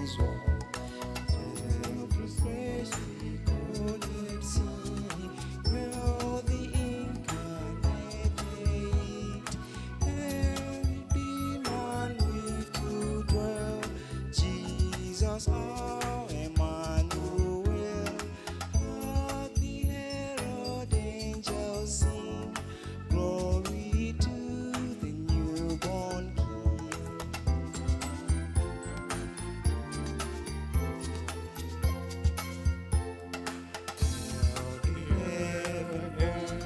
Heaven's wall. Every freshly coded scene, where the incarnate, every man with to dwell, Jesus our Emmanuel. Hark the herald angels sing, glory to the newborn King. Hail the heaven-born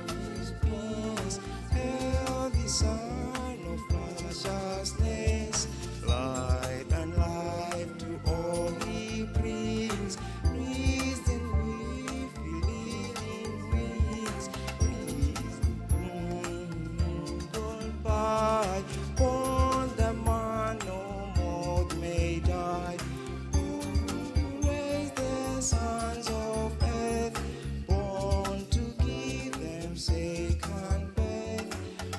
Peace, hail the Sun of Righteousness, light and life to all he brings. Risen with healing wings, risen by, born the man no more may die. Who raised the sons of earth, born to give them second birth.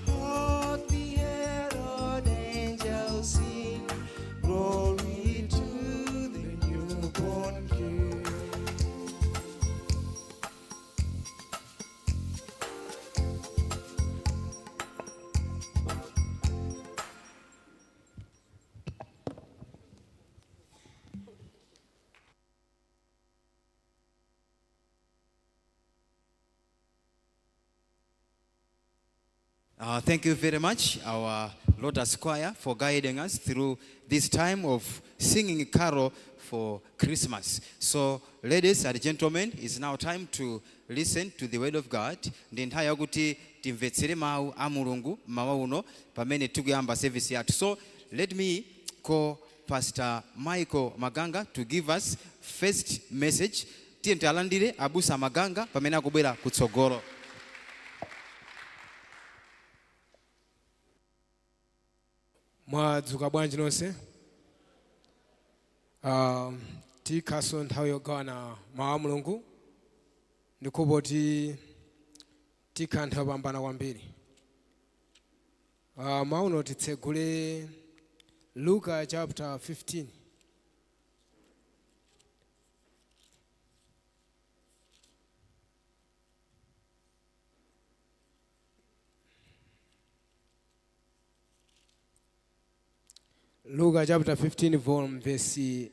Hark the herald angels sing, glory to the newborn King. Thank you very much, our Lotus Choir, for guiding us through this time of singing carol for Christmas. So, ladies and gentlemen, it's now time to listen to the word of God. Ndi nthawi yakuti timvetsere mawu a Mulungu mmawa uno pamene tikuyamba service yathu. So, let me call Pastor Michael Maganga to give us first message. Tiye tialandire abusa Maganga pamene akubwera kutsogolo. Mwadzuka bwanji nonse? Tikhaso nthawi yogawana mawu a Mulungu. Ndikupoti tikhala nthawi yopambana kwambiri. Mawu uno titsegule Luka chapter 15. Luka chapter 15 volume verse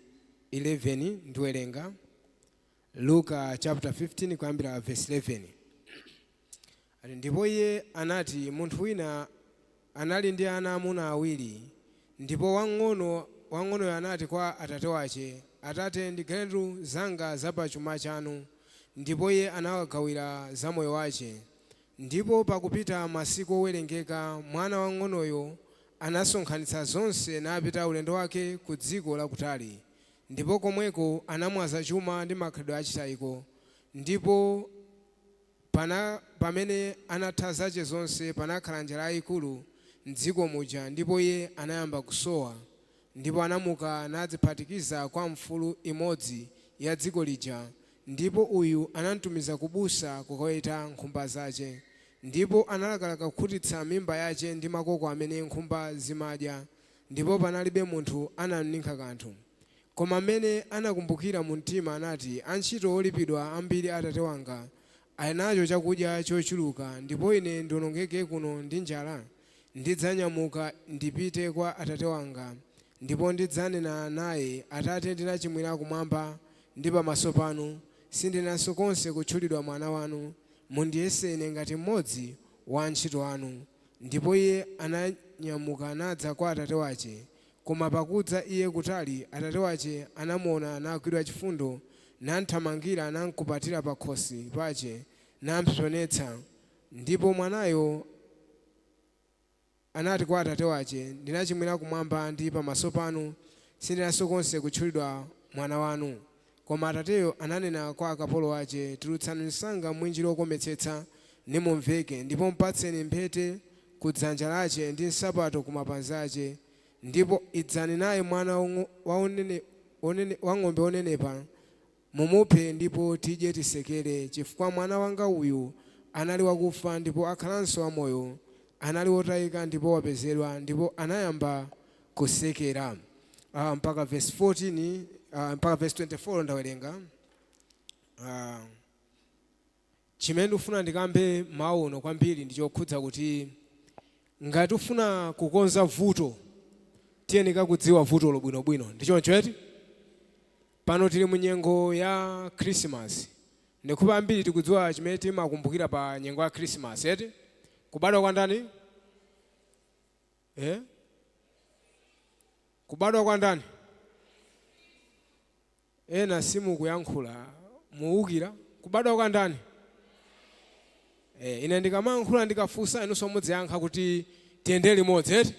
11 ndiwerenga. Luka chapter 15 kuyambira verse 11. Ati, ndipo iye anati, munthu wina anali ndi ana amuna awiri, ndipo wang'ono wang'onoyo anati kwa atate wace, "Atate, ndigawiretu zanga za pa chuma chanu." Ndipo iye anawagawira za moyo wace. Ndipo pakupita masiku owerengeka, mwana wang'onoyo anasonkhanitsa zonse napita ulendo wake ku dziko lakutali, ndipo komweko anamwaza chuma ndi makhalidwe achitayiko. Ndipo pamene anatha zace zonse, panakhala njala yayikulu mdziko muja, ndipo iye anayamba kusowa. Ndipo anamuka nadziphatikiza kwa mfulu imodzi ya dziko lija, ndipo uyu anamtumiza kubusa kukaweta nkhumba zace. Ndipo analakalaka kukhutitsa mimba yace ndi makoko amene nkhumba zimadya, ndipo panalibe munthu anamninkha kanthu. Koma mmene anakumbukira mu mtima anati, "Antchito olipidwa ambiri a atate wanga ali nacho chakudya chochuluka, ndipo ine ndiwonongeke kuno ndi njala. Ndidzanyamuka ndipite kwa atate wanga, ndipo ndidzanena naye, 'Atate, ndinachimwira kumwamba ndi pamaso panu. Sindinanso konse kutchulidwa mwana wanu. Mundiyese ine ngati mmodzi wa antchito anu.'" Ndipo iye ananyamuka nadza kwa atate wace. Koma pakudza iye kutali, atate wace anamuona nagwidwa chifundo, namthamangira, namkupatira pakhosi pace, nampsompsonetsa. Ndipo mwanayo anati kwa atate wace, "Ndinachimwira kumwamba ndi pamaso panu. Sindinanso konse kutchulidwa mwana wanu." Koma atateyo ananena kwa akapolo ace, "Tulutsani msanga mwinjiro wokometsetsa, nimumveke, ndipo mpatseni mphete ku dzanja lace ndi nsapato ku mapazi ace. Ndipo idzani naye mwana wa ng'ombe wonenepa, mumuphe, ndipo tidye tisekere, chifukwa mwana wanga uyu anali wakufa ndipo akhalanso wamoyo, anali wotayika ndipo wapezedwa." Ndipo anayamba kusekera. Mpaka verse 14. mpaka verse 24 ndawerenga. Chimene ndikufuna ndikambe mawu uno kwambiri ndi chokhudza kuti ngati ufuna kukonza vuto, tiyeneka kudziwa vutolo bwinobwino. Ndi choncho eti? Pano tili mu nyengo ya Christmas. Ndikhupa ambiri tikudziwa chimene timakumbukira pa nyengo ya Christmas, eti? Kubadwa kwa ndani? Eh? Kubadwa kwa ndani? Ena simukuyankhula, muwukira. Kubadwa kwa ndani? Eh, ine ndikamayankhula, ndikafunsa, inunso mudziyankha kuti tiyende limodzi, eti?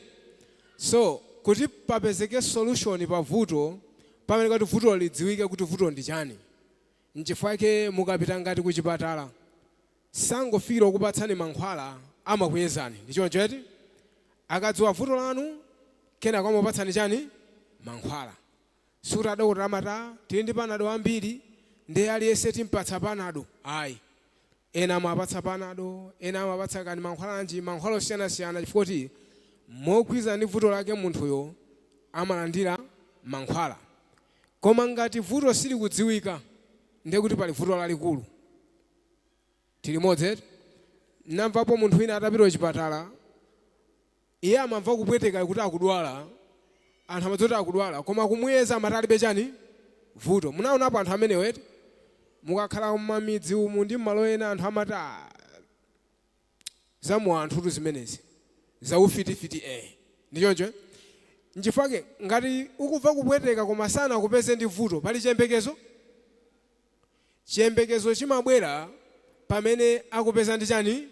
So kuti papezeke solution pa vuto, pamene kuti vuto lidziwike kuti vuto ndi chani. Nchifukwa chake mukapita ngati kuchipatala, sangofikira kukupatsani mankhwala, amakuyezani. Ndi choncho eti? Akadziwa vuto lanu, kenako amakupatsani chani? Mankhwala. Sikuti adokotala amati, "Tili ndi Panado ambiri, ndiye aliyense timpatsa Panado." Ayi, ena amapatsa Panado, ena amapatsa kani mankhwala anji, mankhwala osiyanasiyana, chifukwa kuti mogwirizana ndi vuto lake munthuyo amalandira mankhwala. Koma ngati vuto silikudziwika, ndiye kuti pali vuto lalikulu. Tili limodzi eti? Namvapo munthu wina atapita kuchipatala, iye amamva kupweteka kuti akudwala, anthu amadziwa kuti akudwala, koma kumuyeza amati alibe chani? Vuto. Munaonapo anthu amenewo, eti? Mukakhala m'mamidzi umu ndi m'malo ena, anthu amati, "Ah, zamu anthutu zimenezi, zaufitifiti." Eh, ndi choncho. Nchifukwa ngati ukumva kupweteka koma sanakupeze ndi vuto, pali chiyembekezo? Chiyembekezo chimabwera pamene akupeza ndi chani?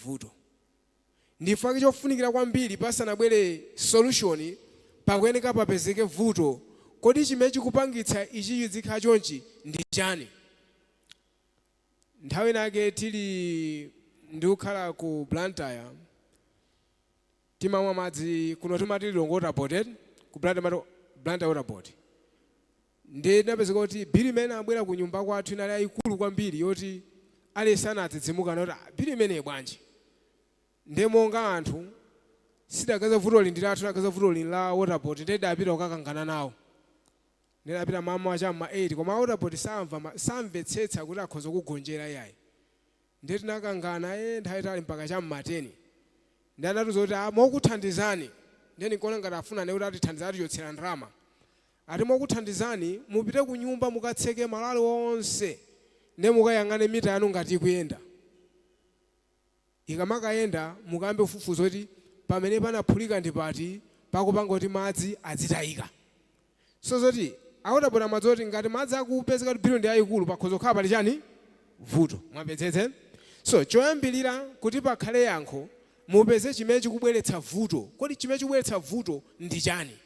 Vuto. Ndifake chofunikira kwambiri, pasanabwere solution, pakuyeneka papezeke vuto. Kodi chimene chikupangitsa ichi chizikhala chonchi ndi chani? Nthawi inake tili ndikukhala ku Blantyre, timamwa madzi kuno timati Lilongwe Water Board, eh? Ku Blantyre timati Blantyre Water Board. Ndi tinapezeka kuti bill imene abwera ku nyumba kwathu inali yayikulu kwambiri, yoti aliyense anadzidzimuka noti, "Ah, bill imeneyi bwanji?" Ndiye monga anthu sidagaza vuto ndi lathu, tidagaza vuto la Water Board. Ndiye tidapita kukakangana nawo. Ndidapita mamawa cham'ma 8, koma Water Board samva samvetsetsa kuti akhoza kugonjera iyayi. Ndiye tinakangana nthawi itali mpaka cham'ma 10. Ndi anatiuza kuti, "Ah, mokuthandizani." Ndiye ndinkaona ngati afuna kuti atithandiza, atichotsera ndalama. Ati, "Mokuthandizani, mupite ku nyumba, mukatseke malo aliwonse, ndiye mukayang'ane mita yanu ngati ikuyenda. Ikamakayenda, mukayambe kufufuza kuti pamene panaphulika ndi pati pakupanga kuti madzi adzitayika." So zoti a Water Board amadziwa kuti ngati madzi akupezeka kuti bill ndi yayikulu, pakhoza kukhala pali chani? Vuto. Mwamvetsetse? So choyambilira, kuti pakhale yankho, mupeze chimene chikubweretsa vuto. Kodi chimene chikubweretsa vuto ndi chani?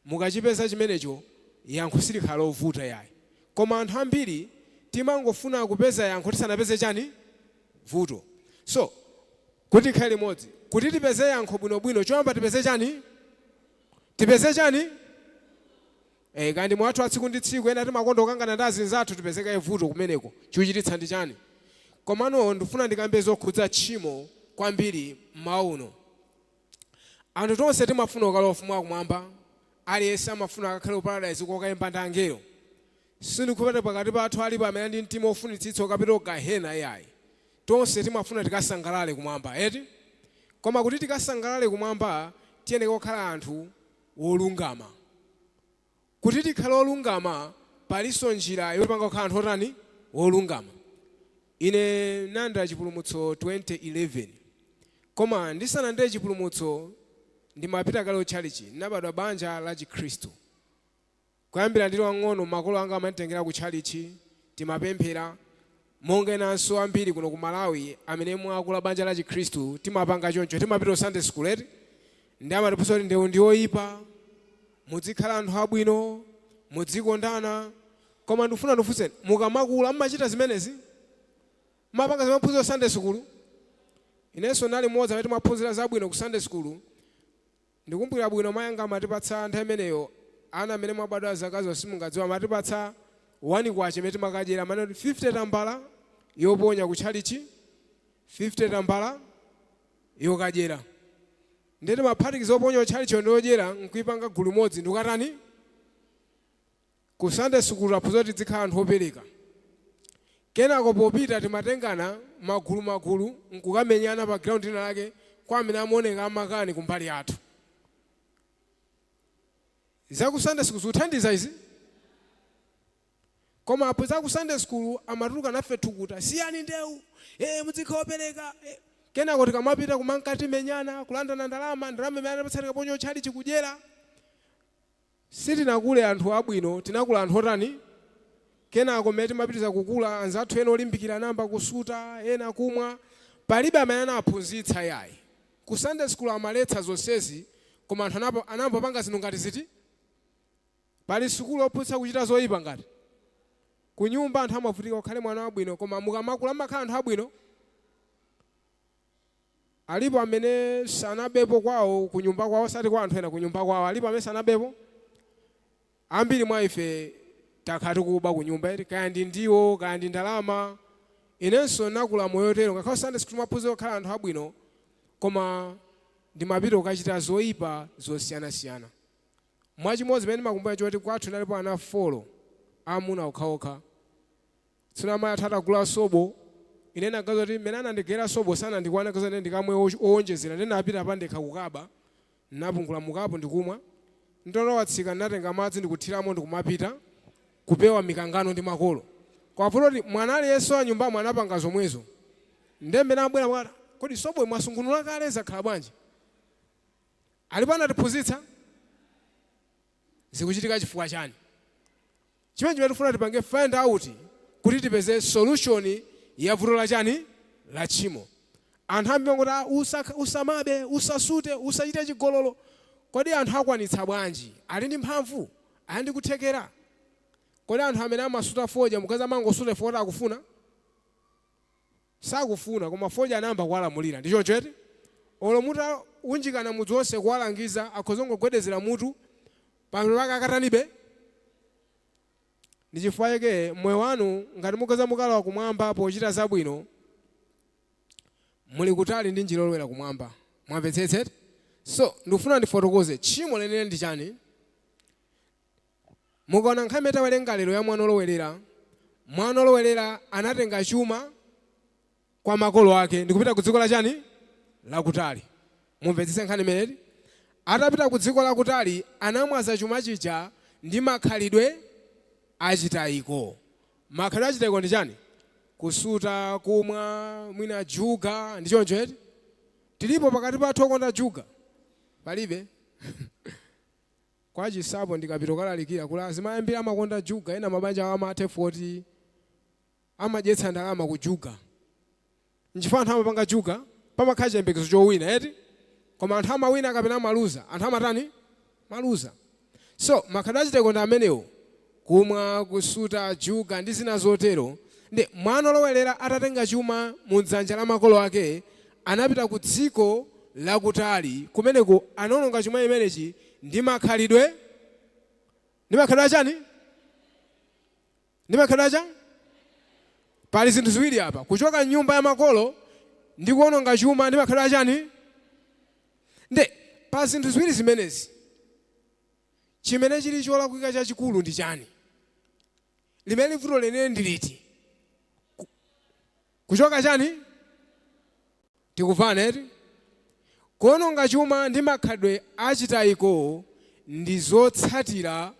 Mukachipeza chimenecho, yankho silikhala lovuta yayi. Koma anthu ambiri timangofuna kupeza yankho tisanapeze chani? Vuto. So kuti tikhale limodzi, kuti tipeze yankho bwinobwino, choyamba tipeze chani? Tipeze chani? Eh, kandi mwathu atsiku ndi tsiku, ena timakonda kukangana ndi azinzathu, tipezeka vuto kumeneko, chikuchititsa ndi chani? Komano ndifuna ndikambe zokhudza tchimo kwambiri mmawa uno. Anthu tonse timafuna kukalowa ufumu wakumwamba. Aliyense amafuna akakhale ku paradise kokayimba ndi angelo. Sindikukhulupirira pakati pathu alipo amene ndi mtima ofunitsitsa ukapita ku gahena iyayi. Tonse timafuna tikasangalale kumwamba, eti? Koma kuti tikasangalale kumwamba, tiyenera kukhala anthu wolungama. Kuti tikhale olungama, palinso njira yotipanga kukhala anthu otani? Wolungama. Ine ndinalandira chipulumutso 2011, koma ndisanalandire chipulumutso ndimapita kale kutchalichi. Ndinabadwa banja la Chikhristu. Kuyambira ndili wang'ono, makolo anga amanditengera ku tchalichi, timapemphera monga enanso ambiri kuno ku Malawi amene mwakula banja la Chikhristu timapanga choncho. Timapita ku Sunday school, eti? Ndi amatiphunzitsa kuti ndewu ndi yoyipa, muzikhala anthu abwino, muzikondana. Koma ndikufuna ndifunseni, mukamakula mmachita zimenezi? Mapanga zimaphunziro Sunday school? Inenso ndinali mmodzi amene timaphunzira zabwino ku Sunday school. Ndikumbukira bwino mayi anga amatipatsa nthawi imeneyo, ana amene mwabadwa zakazo simungadziwa, amatipatsa 1 kwacha imene timakadyera, amene kuti 50 tambala yoponya kutchalichi, 50 tambala yokadyera. Ndiye timaphatikiza oponya kutchalichi ndi yodyera nkuipanga gulu limodzi ndikukatani? Ku Sunday school taphunzira kuti tizikhala anthu opereka. Kenako popita timatengana magulu magulu nkukamenyana pa ground ina lake kwa amene amaoneka amakani kumbali yathu. Za ku Sunday school zikuthandiza izi? Koma aphunzitsi aku Sunday school amatuluka nafe thukuta, siyani ndewu, ee muzikhala opereka, ee. Kenako tikamapita kumanka timenyana, kulandana ndalama, ndalama imene anatipatsa tikaponya tchalitchi kudyera. Sitinakule anthu abwino, tinakula anthu otani? Kenako mmene timapitiriza kukula, anzathu ena olimbikira anayamba kusuta, ena kumwa. Palibe amene anawaphunzitsa iyayi. Ku Sunday school amaletsa zonsezi, koma anthu anayamba kupanga zinthu ngati ziti? Pali sukulu yophunzitsa kuchita zoipa ngati? Kunyumba anthu amavutika ukhale mwana wabwino, koma mukamakula mumakhala anthu abwino? Alipo amene sanabepo kwawo, kunyumba kwawo, osati kwa anthu ena, kunyumba kwawo. Alipo amene sanabepo? Ambiri mwa ife takhala tikuba kunyumba eti, kaya ndi ndiwo, kaya ndi ndalama. Inenso ndinakula moyo otero, ngakhale Sunday school timaphunzira kukhala anthu abwino, koma ndimapita kukachita zoipa zosiyanasiyana. Mwachimodzi pamene ndimakumbukira choti kwathu tinalipo ana 4 aamuna okhaokha. Tsono amayi athu atagula sobo, ine ndinaganiza kuti mmene anandigayira sobo sanandikwane, ndinaganiza kuti ndikamwe owonjezera ndiye ndinapita pandekha kukaba, ndinapungula mukapu ndikumwa. Nditalowa tsika ndinatenga madzi ndikuthiramo ndikumapita, kupewa mikangano ndi makolo. Koma vuto loti mwana aliyense wa nyumbamo anapanga zomwezo. Ndiye mmene amabwera amati, kodi soboyu mwasungunula kale zakhala bwanji? Alipo anatiphunzitsa? Zikuchitika chifukwa chani? Chimene chimene tifuna tipange find out kuti tipeze solution ya vuto la chani? La tchimo. Anthu ambiri amangoti ah, usa, usamabe, usasute, usachite chigololo. Kodi anthu akwanitsa bwanji? Ali ndi mphamvu? Ali ndi kuthekera? Kodi anthu amene amasuta fodya mukazi amangosuta chifukwa kuti akufuna? Sakufuna, koma fodya anayamba kuwalamulira. Ndi choncho eti? Olo mutaunjikana mudzi wonse kuwalangiza, akhoza kungogwedezera mutu, pamapeto pake akatanibe? Ndi chifukwa chake moyo wanu, ngati muganiza mukalowa kumwamba pochita zabwino, muli kutali ndi njira yolowera kumwamba. Mwamvetsetsa eti? So, ndikufuna ndifotokoze, tchimo lenileni ndi chani? Mukaona nkhani imene tawerenga lero ya mwana olowerera, mwana olowerera anatenga chuma kwa makolo ake ndikupita ku dziko la chani? Lakutali. Mumvetsetse nkhani imeneyi. Atapita ku dziko lakutali anamwaza chuma chija ndi makhalidwe achitayiko. Makhalidwe achitayiko ndi chani? Kusuta, kumwa, mwina juga, ndi choncho eti? Tilipo pakati pathu okonda juga? Palibe? Kwa Chinsapo ndikapita kukalalikira kuli azimayi ambiri amakonda juga ena mabanja awo amatha poti amadyetsa ndalama ku juga nchifukwa anthu amapanga juga pamakhala chiyembekezo chowina eti koma anthu amawina kapena amaluza anthu amatani maluza so makhalidwe achitayiko ndi amenewo kumwa kusuta juga ndi zina zotero ndi mwana olowelera atatenga chuma mu dzanja la makolo ake anapita ku dziko lakutali kumeneko anaononga chuma chimenechi ndi makhalidwe ndi makhalidwe achani ndi makhalidwe acha pali zinthu ziwiri apa kuchoka mnyumba ya makolo ndi kuononga chuma ndi makhalidwe achani nde pa zinthu ziwiri zimenezi Chimene chili cholakwika chachikulu ndi chani? Limene vuto lenileni ndi liti? Kuchoka chani? Tikuvana eti? Kuononga chuma ndi makhalidwe achitayiko ndi zotsatira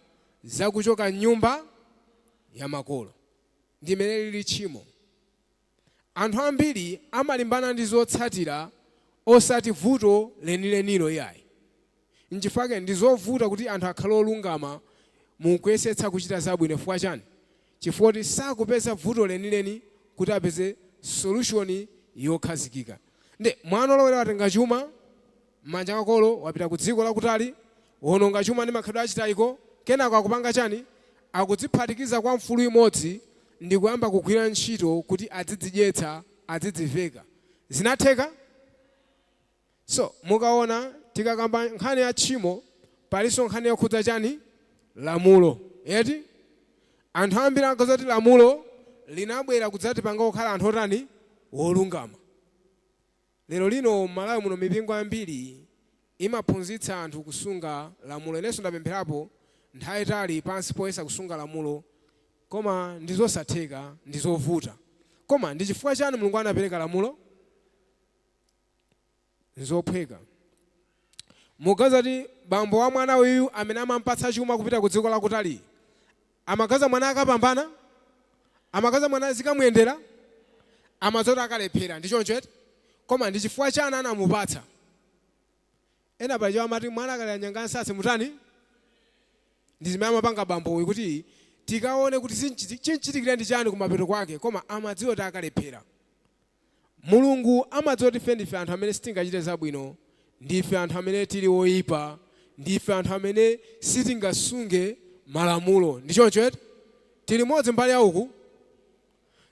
za kuchoka m'nyumba ya makolo. Ndi limene lili tchimo. Anthu ambiri amalimbana ndi zotsatira osati vuto lenilenilo iyayi. Nchifukwa chake ndi zovuta kuti anthu akhale olungama mu kuyesetsa kuchita zabwino chifukwa chani? Chifukwa kuti sakupeza vuto lenileni kuti apeze solution yokhazikika. Nde mwana olowera watenga chuma mmanja mwa makolo wapita ku dziko lakutali, wononga chuma ndi makhalidwe achitayiko, kenako akupanga chani? Akudziphatikiza kwa mfulu imodzi ndikuyamba kugwira ntchito kuti adzidzidyetsa, adzidziveka. Zinatheka? So, mukaona tikakamba nkhani ya tchimo, palinso nkhani yokhudza chani? Lamulo. Eti? Anthu ambiri amaganiza kuti lamulo linabwera kudzatipanga kukhala anthu otani? Wolungama. Lero lino m'Malawi muno mipingo yambiri imaphunzitsa anthu kusunga lamulo. Inenso ndapempherapo Nthawi itali pansi poyesa kusunga lamulo, koma ndi zosatheka, ndi zovuta. Koma ndi chifukwa chani Mulungu anapereka lamulo? Nzophweka. Muganiza kuti bambo wa mwana uyu amene amampatsa chuma kupita ku dziko lakutali, amaganiza mwana akapambana? Amaganiza mwana zikamuyendera? Amadziwa kuti akalephera, ndi choncho eti? Koma ndi chifukwa chani anamupatsa? Ena paja amati mwana akalira nyanga nsatsi mutani? Ndi zimene amapanga bambo uyu kuti tikaone kuti chinchitikire ndi chani kumapeto kwake, koma amadziwa kuti akalephera. Mulungu amadziwa kuti ife ndife anthu amene sitingachite zabwino, ndife anthu amene tili oyipa, ndife anthu amene sitingasunge malamulo. Ndi choncho eti? Tili limodzi mbali ya uku.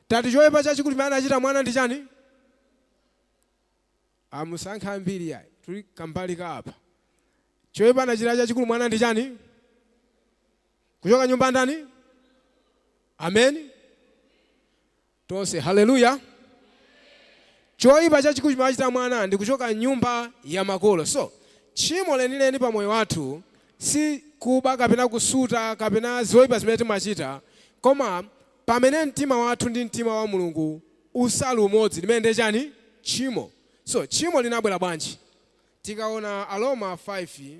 Tati choyipa chachikulu chimene anachita mwana ndi chani? Amusankhe ambiri yayi, tuli kambali ka apa. Choyipa anachita chachikulu mwana ndi chani? Kuchoka nyumba ndani? Amen. Tonse haleluya. Choyipa chachikulu chimene achita mwana ndi kuchoka nyumba ya makolo. So tchimo lenileni pa moyo wathu si kuba kapena kusuta kapena zoyipa zimene timachita, koma pamene mtima wathu ndi mtima wa Mulungu usali umodzi, limene ndi chani? Tchimo. So tchimo linabwera bwanji? Tikaona Aroma 5,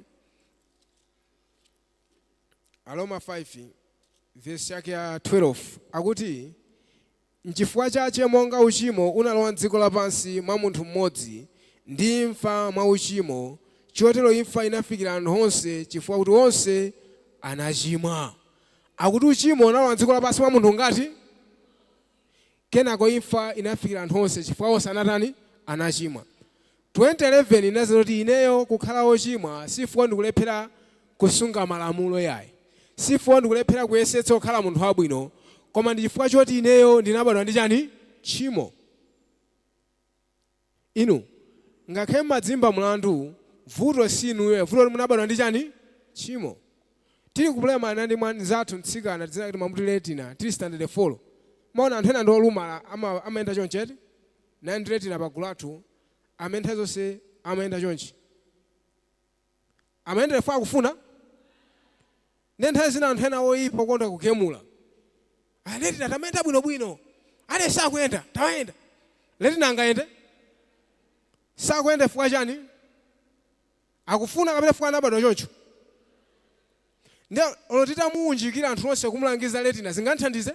Aroma 5 verse yake ya 12, akuti, "Nchifukwa chache monga uchimo unalowa mdziko lapansi mwa munthu mmodzi, ndi imfa mwa uchimo, chotero imfa inafikira anthu onse, chifukwa kuti onse anachimwa." Akuti uchimo unalowa mdziko lapansi mwa munthu ngati, kenako imfa inafikira anthu onse chifukwa onse anatani? Anachimwa. 2011 inaza kuti ineyo kukhala wochimwa sifukwa ndikulephera kusunga malamulo yayi, sifukwa ndikulephera kuyesetsa kukhala munthu wabwino, koma ndi chifukwa choti ineyo ndinabadwa ndi chani? Tchimo. Inu ngakhale madzimba mlandu, vuto si inuyo, vuto kuti munabadwa ndi chani? Tchimo. Tili ku primary ndi mwanzathu mtsikana, dzina lake mamuti Retina, tili standard 4. Maona anthu ena ndi olumala, amayenda chonchi eti? Nandi Retina pagulu athu amene nthawi zonse amayenda chonchi, amayenda chifukwa akufuna. Ndi nthawi zina anthu ena oyipa okonda kugemula, "Ah, Retina tamayenda bwinobwino, ale sakuyenda, tamayenda." Retina angayende? Sakuyenda chifukwa chani? Akufuna kapena chifukwa anabadwa choncho? Ndi olo titamuunjikira anthu onse kumulangiza Retina, zinganthandize?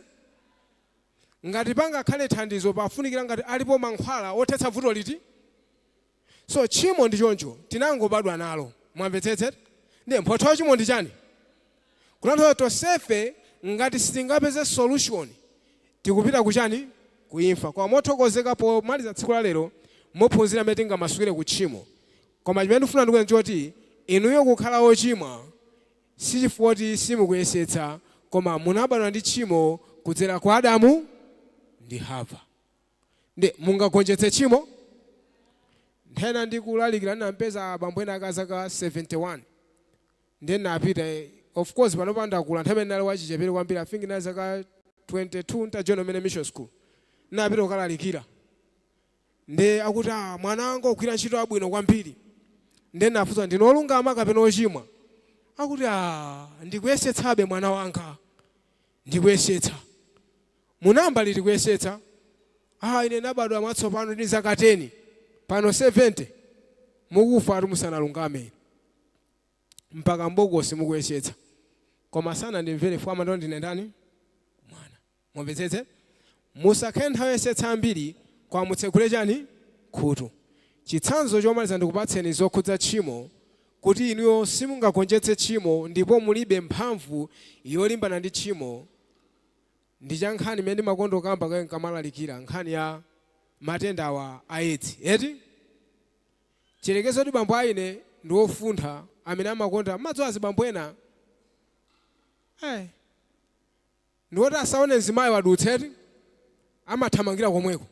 Ngati pangakhale thandizo, pafunikira ngati alipo mankhwala othetsa vuto liti. So tchimo ndi choncho, tinangobadwa nalo. Mwamvetsetse? Ndiye mphotho ya chimo ndi chani? Kutanthauza tonsefe ngati sitingapeze solution, tikupita kuchani? Kuimfa. Koma mothokozeka, pomaliza tsiku la lero muphunzira mmene tingamasukire ku tchimo. Koma chimene ndikufuna ndikuwuzeni choti inuyo kukhala wochimwa si chifukwa kuti simukuyesetsa, koma munabadwa ndi tchimo kudzera kwa Adamu ndi Hava. Ndi mungagonjetse tchimo? Nthena ndikulalikira, ndinampeza abambo ena aka zaka 71. Ndiye napita, of course panopa ndakula, nthawi imene ndinali wachichepere kwambiri, I think ndinali zaka 22 ntajoina umene mission school, napita kukalalikira. Ndi akuti, "Ah, mwana wanga ugwira ntchito abwino kwambiri." Ndiye nafunsa, "Ndinu olungama kapena ochimwa?" Akuti, "Ah, ndikuyesetsabe mwana wanga, ndikuyesetsa." "Munayamba liti kuyesetsa?" "Ah, ine nabadwa mwatsopano ndi zaka 10, pano 70." "Mukufa ati musanalungame, mpaka mbokosi mukuyesetsa." Koma sanandimvere chifukwa amati ndine ndani? Mwana. Mumvetsetse, musakhale nthawi yoyesetsa ambiri, koma mutsegule chani? Khutu. Chitsanzo chomaliza ndikupatseni zokhudza tchimo, kuti inuyo simungagonjetse tchimo ndipo mulibe mphamvu yolimbana ndi tchimo, ndi cha nkhani imene ndimakonda kukamba kaye nkamalalikira, nkhani ya matenda awa a Edzi eti. Chilekezo kuti bambo aine ndi wofuntha amene amakonda madziwa azibambo ena ndiwoti asaone mzimayi wadutsa eti, amathamangira komweko.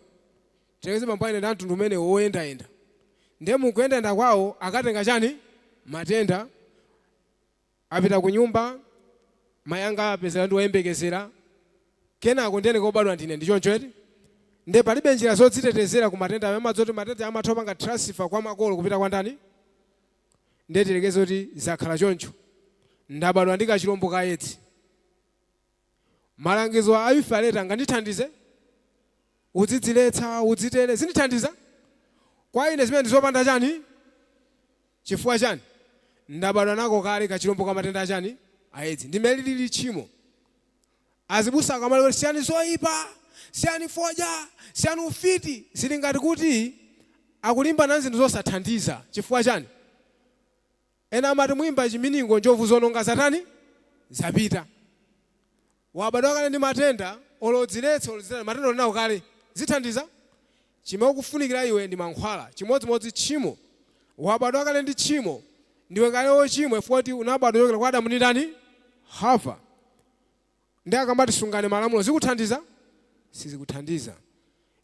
Tilekeze bambo aine ndi amtundu umenewo woyendayenda. Ndiye mukuyendayenda kwawo akatenga chani? Matenda. Apita ku nyumba, mayi anga apezeka ndi woyembekezera, kenako ndiyene kobadwa ndine. Ndi choncho eti? Ndiye palibe njira zodzitetezera ku matenda amene amadziwa kuti matenda amatha kupanga transfer kwa makolo kupita kwa ndani. Ndiye tilekeze kuti zakhala choncho. Ndabadwa ndi kachilombo ka Edzi. Malangizo a Youth Alert angandithandize? Uzidziletsa, uzitere, zindithandiza? Kwa ine zimene ndizopanda chani? Chifukwa chani? Ndabadwa nako kale kachilombo ka matenda achani? A Edzi. Ndimene lili tchimo. Azibusa akamati kuti siyani zoyipa, siyani fodya, siyani ufiti, zili ngati kuti akulimbana ndi zinthu zosathandiza. Chifukwa chani? Ena amati muimba chiminingo njovu zononga zatani? Zapita. Wabadwa kale ndi matenda, olo udziletse olo udzitani, matenda uli nawo kale. Zithandiza? Chimene ukufunikira iwe ndi mankhwala. Chimodzimodzi tchimo. Wabadwa kale ndi tchimo. Ndiwe kale wochimwa chifukwa kuti unabadwa kuchokera kwa Adamu ndi ndani? Hava. Ndiye akamati sungani malamulo zikuthandiza? Sizikuthandiza.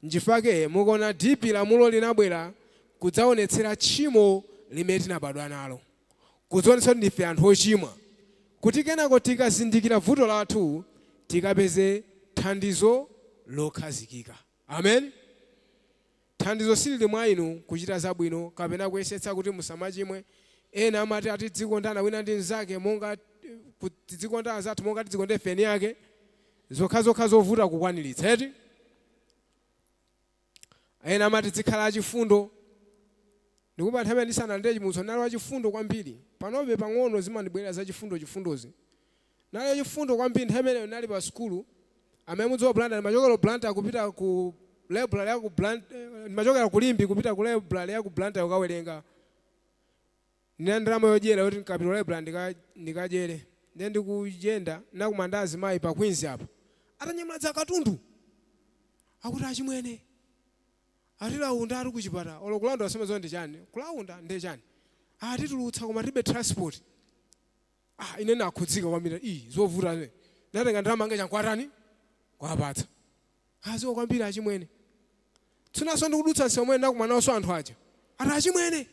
Nchifake mukaona deep lamulo linabwera kudzaonetsera tchimo limene tinabadwa nalo. Kudzaonetsa kuti ndife anthu ochimwa. Kuti kenako tikazindikira vuto lathu tikapeze thandizo lokhazikika. Amen. Thandizo silili mwa inu kuchita zabwino kapena kuyesetsa kuti musamachimwe. Ena amati atidzikondana wina ndi mnzake monga tidzikonda anzathu monga tidzikonda ife eni ake. Zokhazokha zovuta kukwaniritsa eti. Ena amati tizikhala achifundo. Ndikupa nthawi imene ndisanalandire chipulumutso ndinali wachifundo kwambiri. Panobe pang'ono zimandibwerera za chifundo chifundozi. Ndinali wachifundo kwambiri nthawi imeneyo ndinali pa sukulu. Amene mudziwa Blantyre, ndimachokera ku Blantyre kupita ku library ya ku Blantyre, ndimachokera ku Limbe kupita ku library ya ku Blantyre kukawerenga. Ndinali ndalama yodyera yoti ndikapita ku library ndikadyere. Ndiye ndikuyenda ndinakumana ndi azimayi pa Queens apa. Atanyamula dzakatundu. Akuti achimwene atilaunda ati kuchipatala. Olo kulaunda simadziwa ndi chani. Kulaunda ndiye chani. Atitulutsa koma tilibe transport. Ah, ine nakhudzika kwambiri. Ii, zovuta ine. Natenga ndalama yanga chankwatani kwapatsa. Aziwa kwambiri achimwene. Tsunanso ndikudutsa msewu umene ndakumana nawonso anthu aja. Ati achimwene.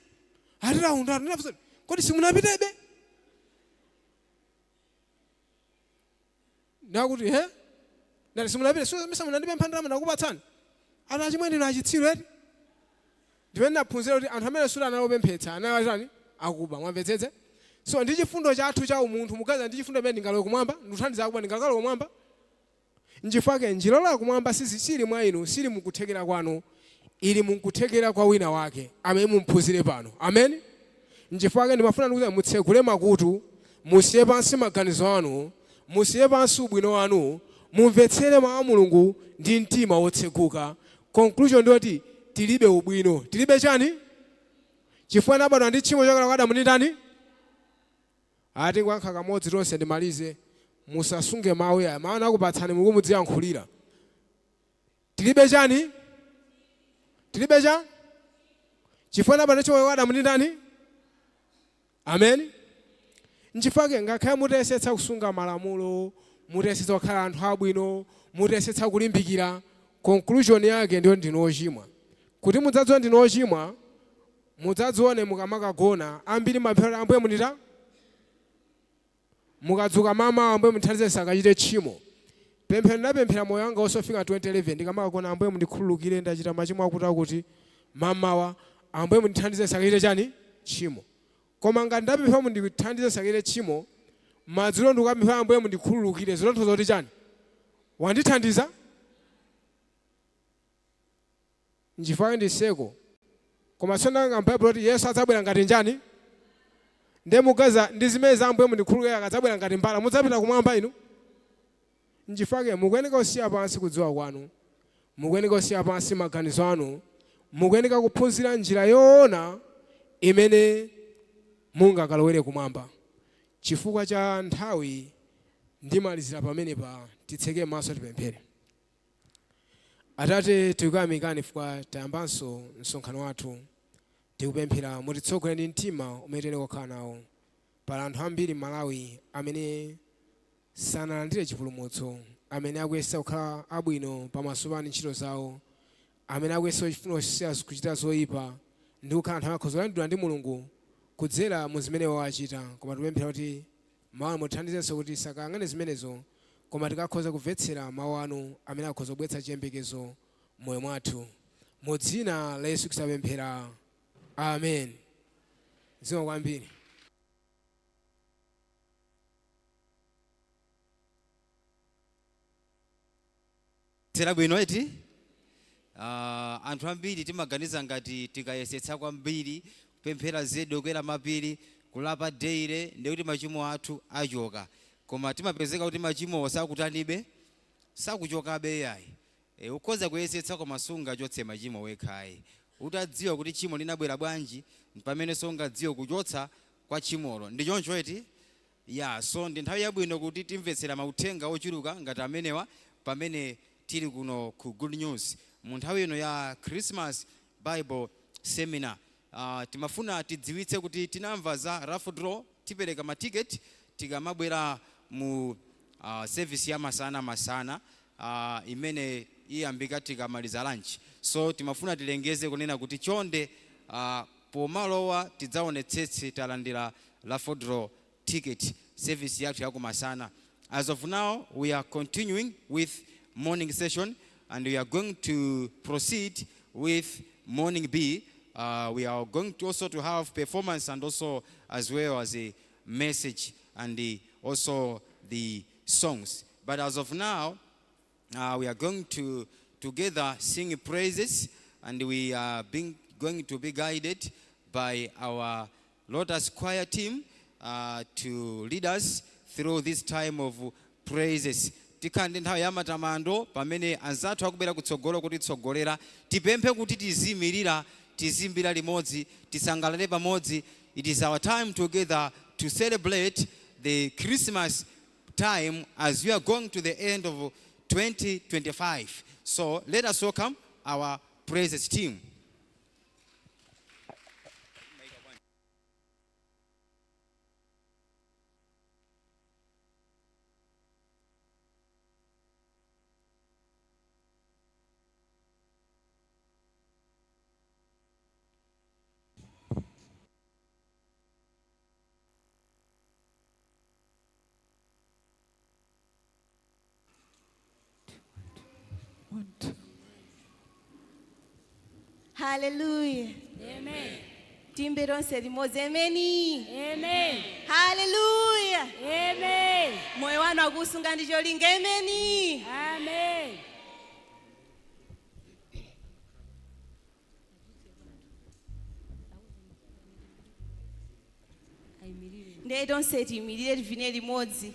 Atilaunda. Ndinafunsa, kodi simunapitebe? Ndakuti he? Ndati simunapite, so mesa munandipempha ndalama ndakupatsani. Ati achimwene inu achitsiru eti. Ndimene ndaphunzira kuti anthu amene suti anali opemphetsa, anali achani? Akuba. Mwamvetsetse? So ndi chifundo chathu cha umunthu, muganiza ndi chifundo imene ndingalowe kumwamba? Ndikuthandiza akuba ndingakalowe kumwamba? Nchifukwa chake njira yolowa kumwamba sili mwa inu, sili mukuthekera kwanu, ili mukuthekera kwa wina wake amene mumphunzire pano. Amen. Nchifukwa chake ndimafuna ndikuti mutsegule makutu, musiye pansi maganizo anu, musiye pansi ubwino wanu, mumvetsere mawu a Mulungu ndi mtima wotseguka. Conclusion ndiyoti tilibe ubwino. Tilibe chani? Chifukwa tinabadwa ndi tchimo chochokera kwa Adamu ndi ndani? Ati kuyankha kamodzi tonse ndimalize. Musasunge mawu aya. Mawu anakupatsani Mulungu mudziyankhulira. Tilibe chani? Tilibe cha? Chifukwa tinabadwa ndi tchimo kwa Adamu ndi ndani? Amen. Nchifukwa chake ngakhale mutayesetsa kusunga malamulo, mutayesetsa kukhala anthu abwino, mutayesetsa kulimbikira, conclusion yake ndiyo ndinu ochimwa. Kuti mudzadziwe ndinu ochimwa, mudzadzione mukamakagona, ambiri mumapemphera kuti Ambuye mundita mukadzuka mamawa Ambuye mundithandize ndisakachite tchimo. Pemphero ndinapemphera moyo wanga wonse kufika 2011 ndikamakagona Ambuye mundikhululukire ndachita machimo akuti akuti mamawa Ambuye mundithandize ndisakachite chani tchimo. Koma ngati ndapemphera mundithandize ndisakachite tchimo madzulo ndikukapemphera Ambuye mundikhululukire zotanthauza kuti chani? Wandithandiza? Nchifukwa chake ndiseko. Koma tsono ndawerenga m'Baibulo kuti Yesu adzabwera ngati njani? Ndiye muganiza ndi zimene za Ambuye mundikhululukire akadzabwera ngati mbala mudzapita kumwamba inu? Nchifukwa chake mukuyeneka kusiya pansi kudziwa kwanu, mukuyeneka kusiya pansi maganizo anu, mukuyeneka kuphunzira njira yoona imene mungakalowere kumwamba. Chifukwa cha nthawi ndimalizira pamenepa, titseke maso tipemphere. Atate, tikukuyamikani chifukwa tayambanso msonkhano wathu. Tikupemphera mutitsogolere ndi mtima umene tiyenera kukhala nawo. Pali anthu ambiri m'Malawi amene sanalandire chipulumutso, amene akuyesa kukhala abwino pamaso panu ntchito zawo, amene akuyesa kufuna kusiya kuchita zoyipa ndi kukhala anthu amene akhoza kulandiridwa ndi Mulungu kudzera mu zimene iwo achita. Koma tikupemphera kuti Mawu anu mutithandizenso kuti tisakayang'ane zimenezo, koma tikakhoze kumvetsera Mawu Anu amene akhoza kubweretsa chiyembekezo mmoyo mwathu. Mu Dzina la Yesu Khristu tapemphera. Amen. Zikomo kwambiri. Tsera bwino eti? Anthu ambiri timaganiza ngati tikayesetsa kwambiri kupemphera zedi, kukwera mapiri, kulapa daily, ndikuti machimo athu achoka, koma timapezeka kuti machimowo sakutanibe, sakuchokabe yayi. Ukhoza kuyesetsa koma sungachotse machimo wekhayi. Utadziwa kuti tchimo linabwera bwanji, pamene sungadziwe kuchotsa kwa tchimolo. Ndi choncho eti? Ya, so ndi nthawi yabwino kuti timvetsera mauthenga ochuluka ngati amenewa pamene tili kuno ku Good News mu nthawi ino ya Christmas Bible Seminar. Timafuna tidziwitse kuti tinamva za raffle draw, tipereka matiketi tikamabwera mu service ya masana masana imene iyambika tikamaliza lunch. So timafuna tilengeze kunena kuti chonde, pomalowa tidzaonetsetse talandira raffle draw ticket, service yathu yakumasana. As of now, we are continuing with morning session and we are going to proceed with morning B. We are going to also to have performance and also as well as a message and also the songs. But as of now, we are going to together sing praises, and we are being going to be guided by our Lotus Choir team to lead us through this time of praises. Tikhala ndi nthawi ya matamando pamene anzathu akubwera kutsogolo kutitsogolera. Tipemphe kuti tiziyimirira, tiziyimbira limodzi, tisangalale pamodzi. It is our time together to celebrate the Christmas time as we are going to the end of 2025. So let us welcome our praises team. One, two. Haleluya. Amen. Tiyimbe tonse limodzi. Ameni. Amen. Haleluya. Amen. Moyo wanu akusunga ndi cholinga. Ameni. Amen. Ndiye tonse tiyimirire, tivine limodzi.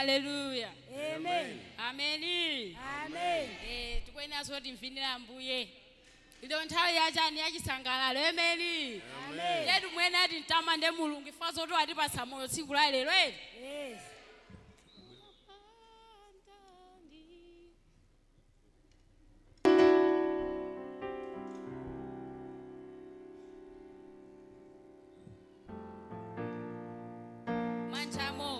Haleluya. Amen. Ameni. Amen. Tikuyeneranso kuti mvinira Ambuye. Ilo nthawi yachani yachisangalalo. Ameni. Amen. Yetu mwene ati mtamande Mulungu ifa zoti watipatsa moyo tsiku la lero eri. Yes. Manjamo.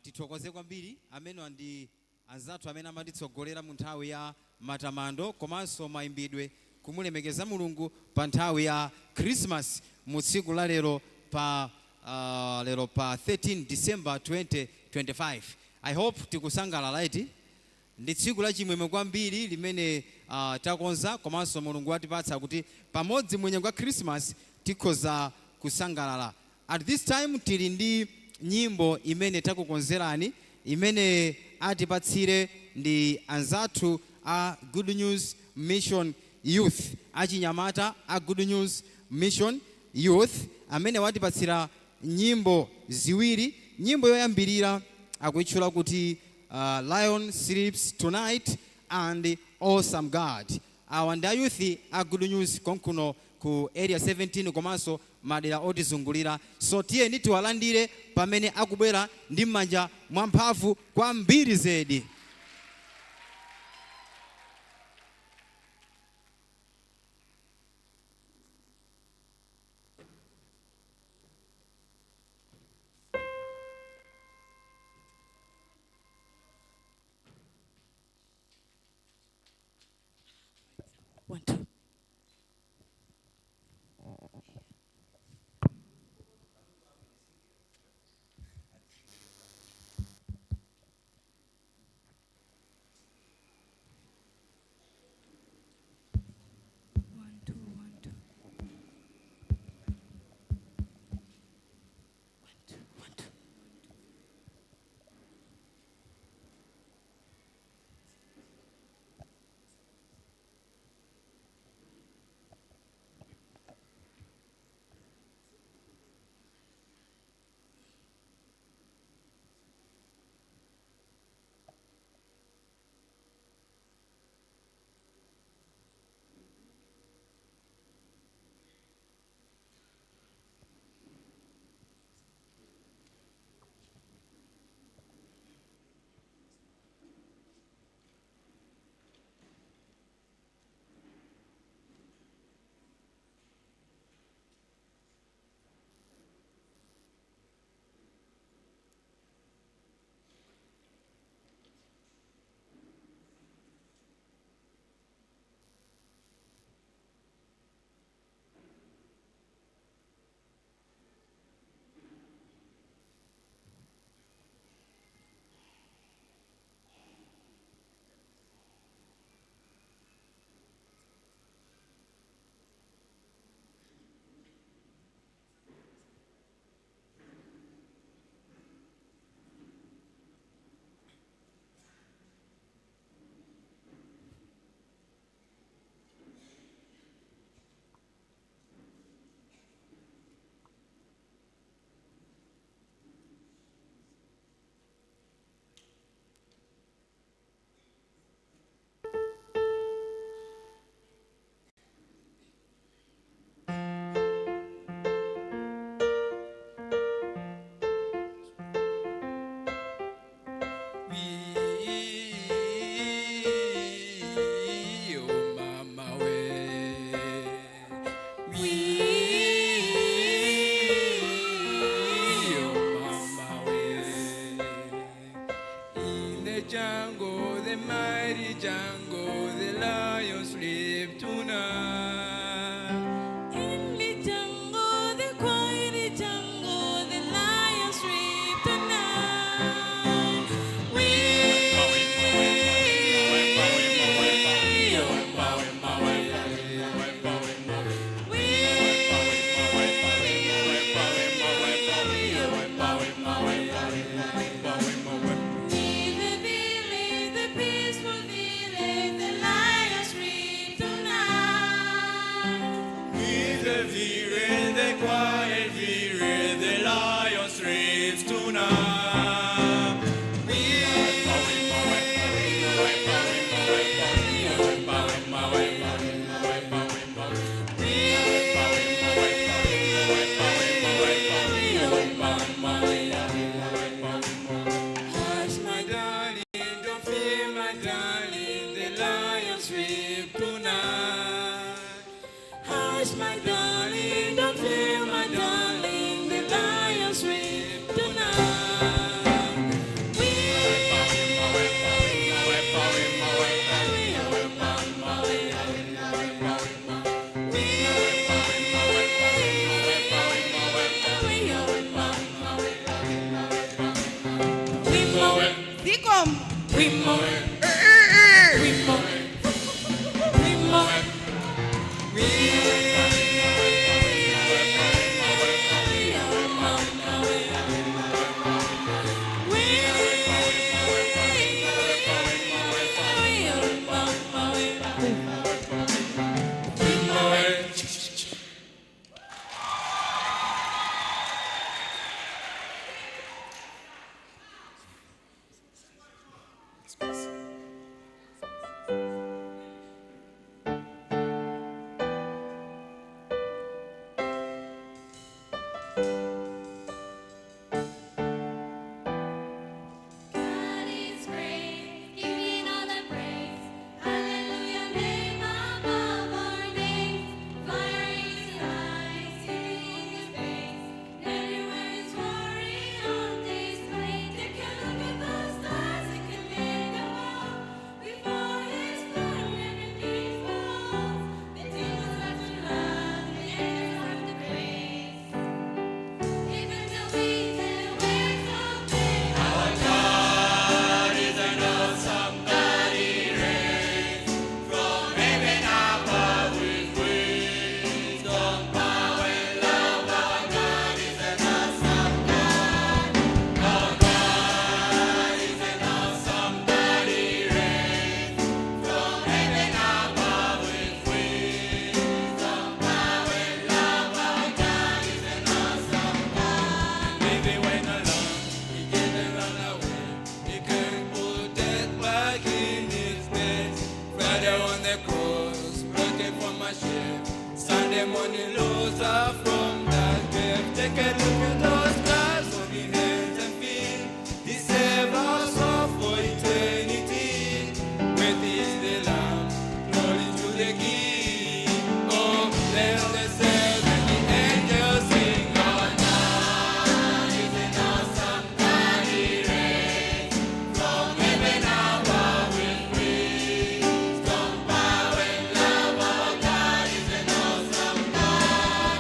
Tithokoze kwambiri amene ndi anzathu amene amatitsogolera mu nthawi ya matamando komanso mayimbidwe kumulemekeza Mulungu pa nthawi ya Christmas mu tsiku la lero pa lero pa 13 December 2025. I hope tikusangalala, right? Ndi tsiku la chimwemwe kwambiri limene takonza komanso Mulungu watipatsa kuti pamodzi mu nyengo ya Christmas tikhoza kusangalala. At this time tili ndi nyimbo imene takukonzerani, imene atipatsire ndi anzathu a Good News Mission Youth, achinyamata a Good News Mission Youth, amene watipatsira nyimbo ziwiri. Nyimbo yoyambirira akuyitchula kuti "Lion Sleeps Tonight" and "Awesome God". Awa ndi a youth a Good News konkuno ku Area 17 komanso madera otizungulira. So tiyeni tiwalandire pamene akubwera ndi m'manja mwamphamvu kwambiri zedi. One, two. One, two, one, two. One, two, one, two. Oh, mama we. Oh, mama we. In the jungle, the mighty jungle, the lion sleep tonight. In the jungle, the quiet jungle, the lion sleep tonight. We, in the village, the peaceful village, the lion sleep tonight. In the village, the quiet village, the lion sleeps tonight. Hush, my darling, don't fear, my darling, the lion sleeps tonight. Hush, my darling, don't fear, my darling, the lion sleep tonight. my shame. Sunday morning rose up from that grave. Take a look at those scars on his hands and feet. He saved us all for eternity. Great is the Lamb, glory to the King. Oh, let the saints and the angels sing. Our God is an awesome God. He reigns from heaven above with wisdom, power, and love. Our God is an awesome God.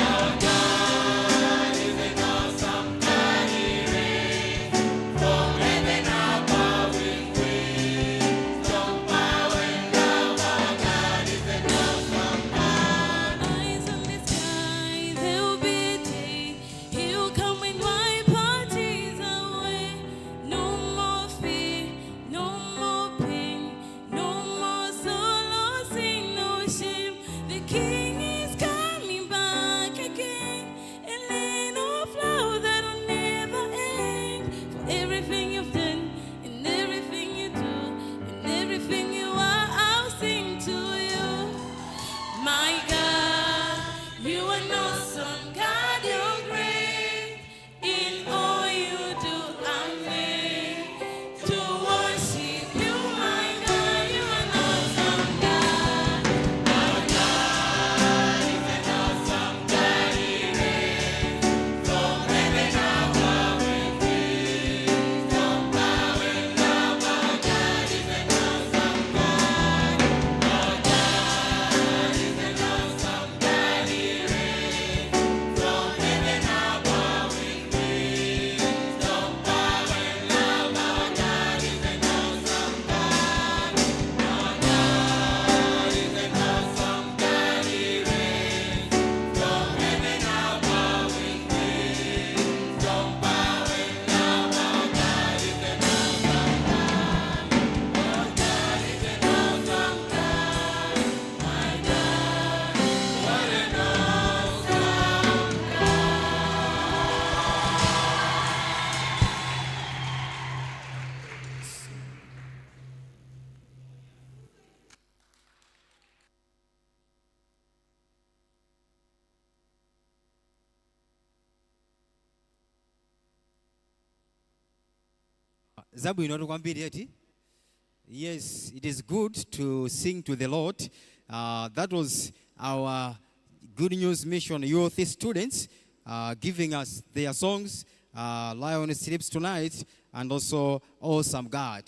Our God is an awesome God. He reigns from heaven above with wisdom, power, and love. Our God is an awesome God. Eyes on the sky, there will be a day He'll come and wipe our tears away. No more fear, no more pain, no more sorrow, sin, no shame. The King is coming back again, and land of love that will never end. For everything you've done, and everything you do, and everything you are, I'll sing to you. My God, you are an awesome God, you're great. In all you do, I'm made to worship you, my God. You are an awesome God. Our God is an awesome God. He reigns from heaven above with wisdom, power, and love. Our God is an awesome God. Our God is an awesome God. He reigns from heaven above with wisdom, power, and love. Our God is an awesome God. Our God is an awesome God. He reigns from heaven above with wisdom, power, and love. Our God is an awesome God. Our God is an awesome God. My God, what an awesome Zabwino kwambiri eti. Yes, it is good to sing to the Lord. That was our Good News Mission youth students giving us their songs, Lion Sleeps Tonight, and also Awesome God.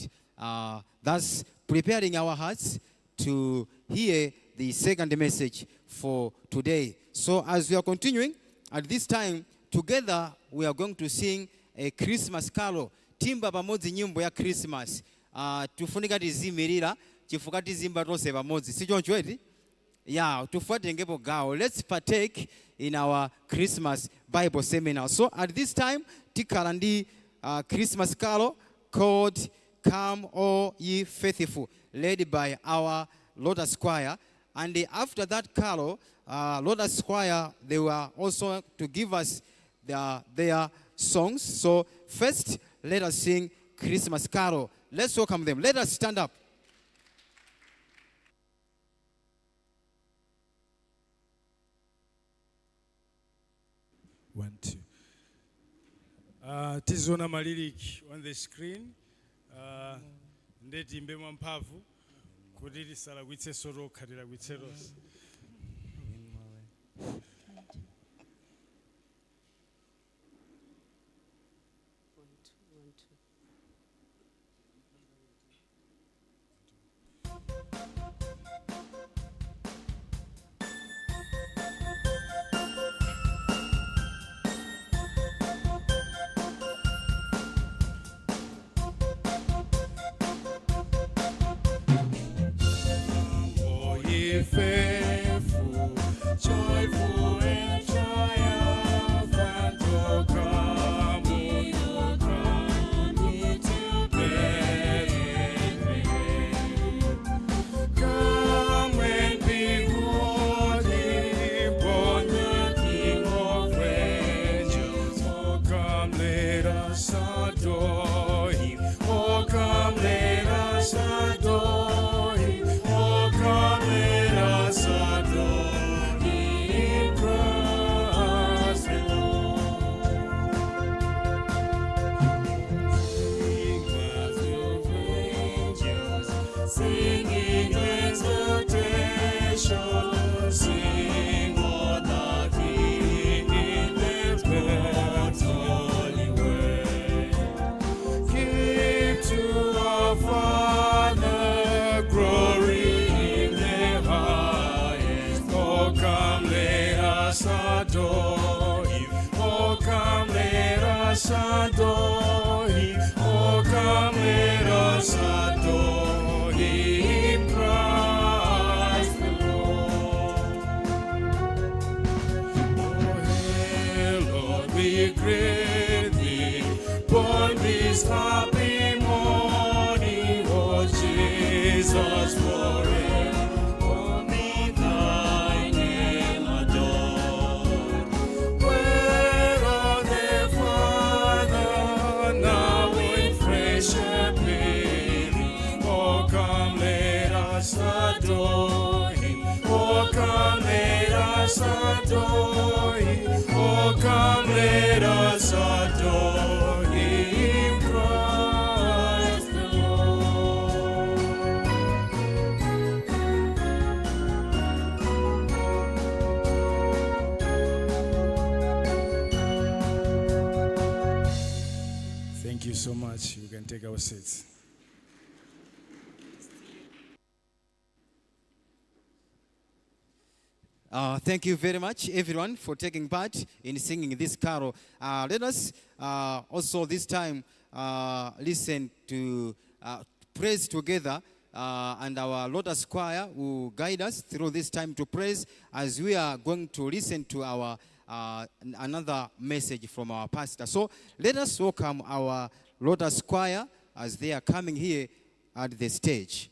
That's preparing our hearts to hear the second message for today. So as we are continuing, at this time, together we are going to sing a Christmas carol. Tiimba pamodzi nyimbo ya Christmas. Tufunika tizimirira chifukwa tiziimba tonse pamodzi, si choncho eti? Yeah, tifuatengepo gawo. Let's partake in our Christmas Bible seminar. So at this time tikhala ndi Christmas carol called "Come All Ye Faithful," led by our Lotus Choir. And after that carol, Lotus Choir, they were also to give us their songs. So first, let us sing Christmas carol. Let's welcome them. Let us stand up. One, two. Tiziona ma lyrics on the screen. Nde tiimbe mwamphamvu kuti tisalakwitsenso tokha, tilakwitse tonse. One, two, one, two. All ye faithful, joyful and triumphant, O come, O come to Bethlehem. Come and behold him, born the King of angels. Oh, come, let us adore him. Oh, come, let us adore him. Oh, come, let us glory, only thy name adored. Where are they, Father, now in fresh appearing? Oh, come, let us adore him. Oh, come, let us adore him. Oh, come, let us adore him, Christ the Lord. Thank you so much. We can take our seats. Thank you very much, everyone, for taking part in singing this carol. Let us also this time listen to praise together, and our Lotus Choir will guide us through this time to praise as we are going to listen to our another message from our pastor. So let us welcome our Lotus Choir as they are coming here at the stage.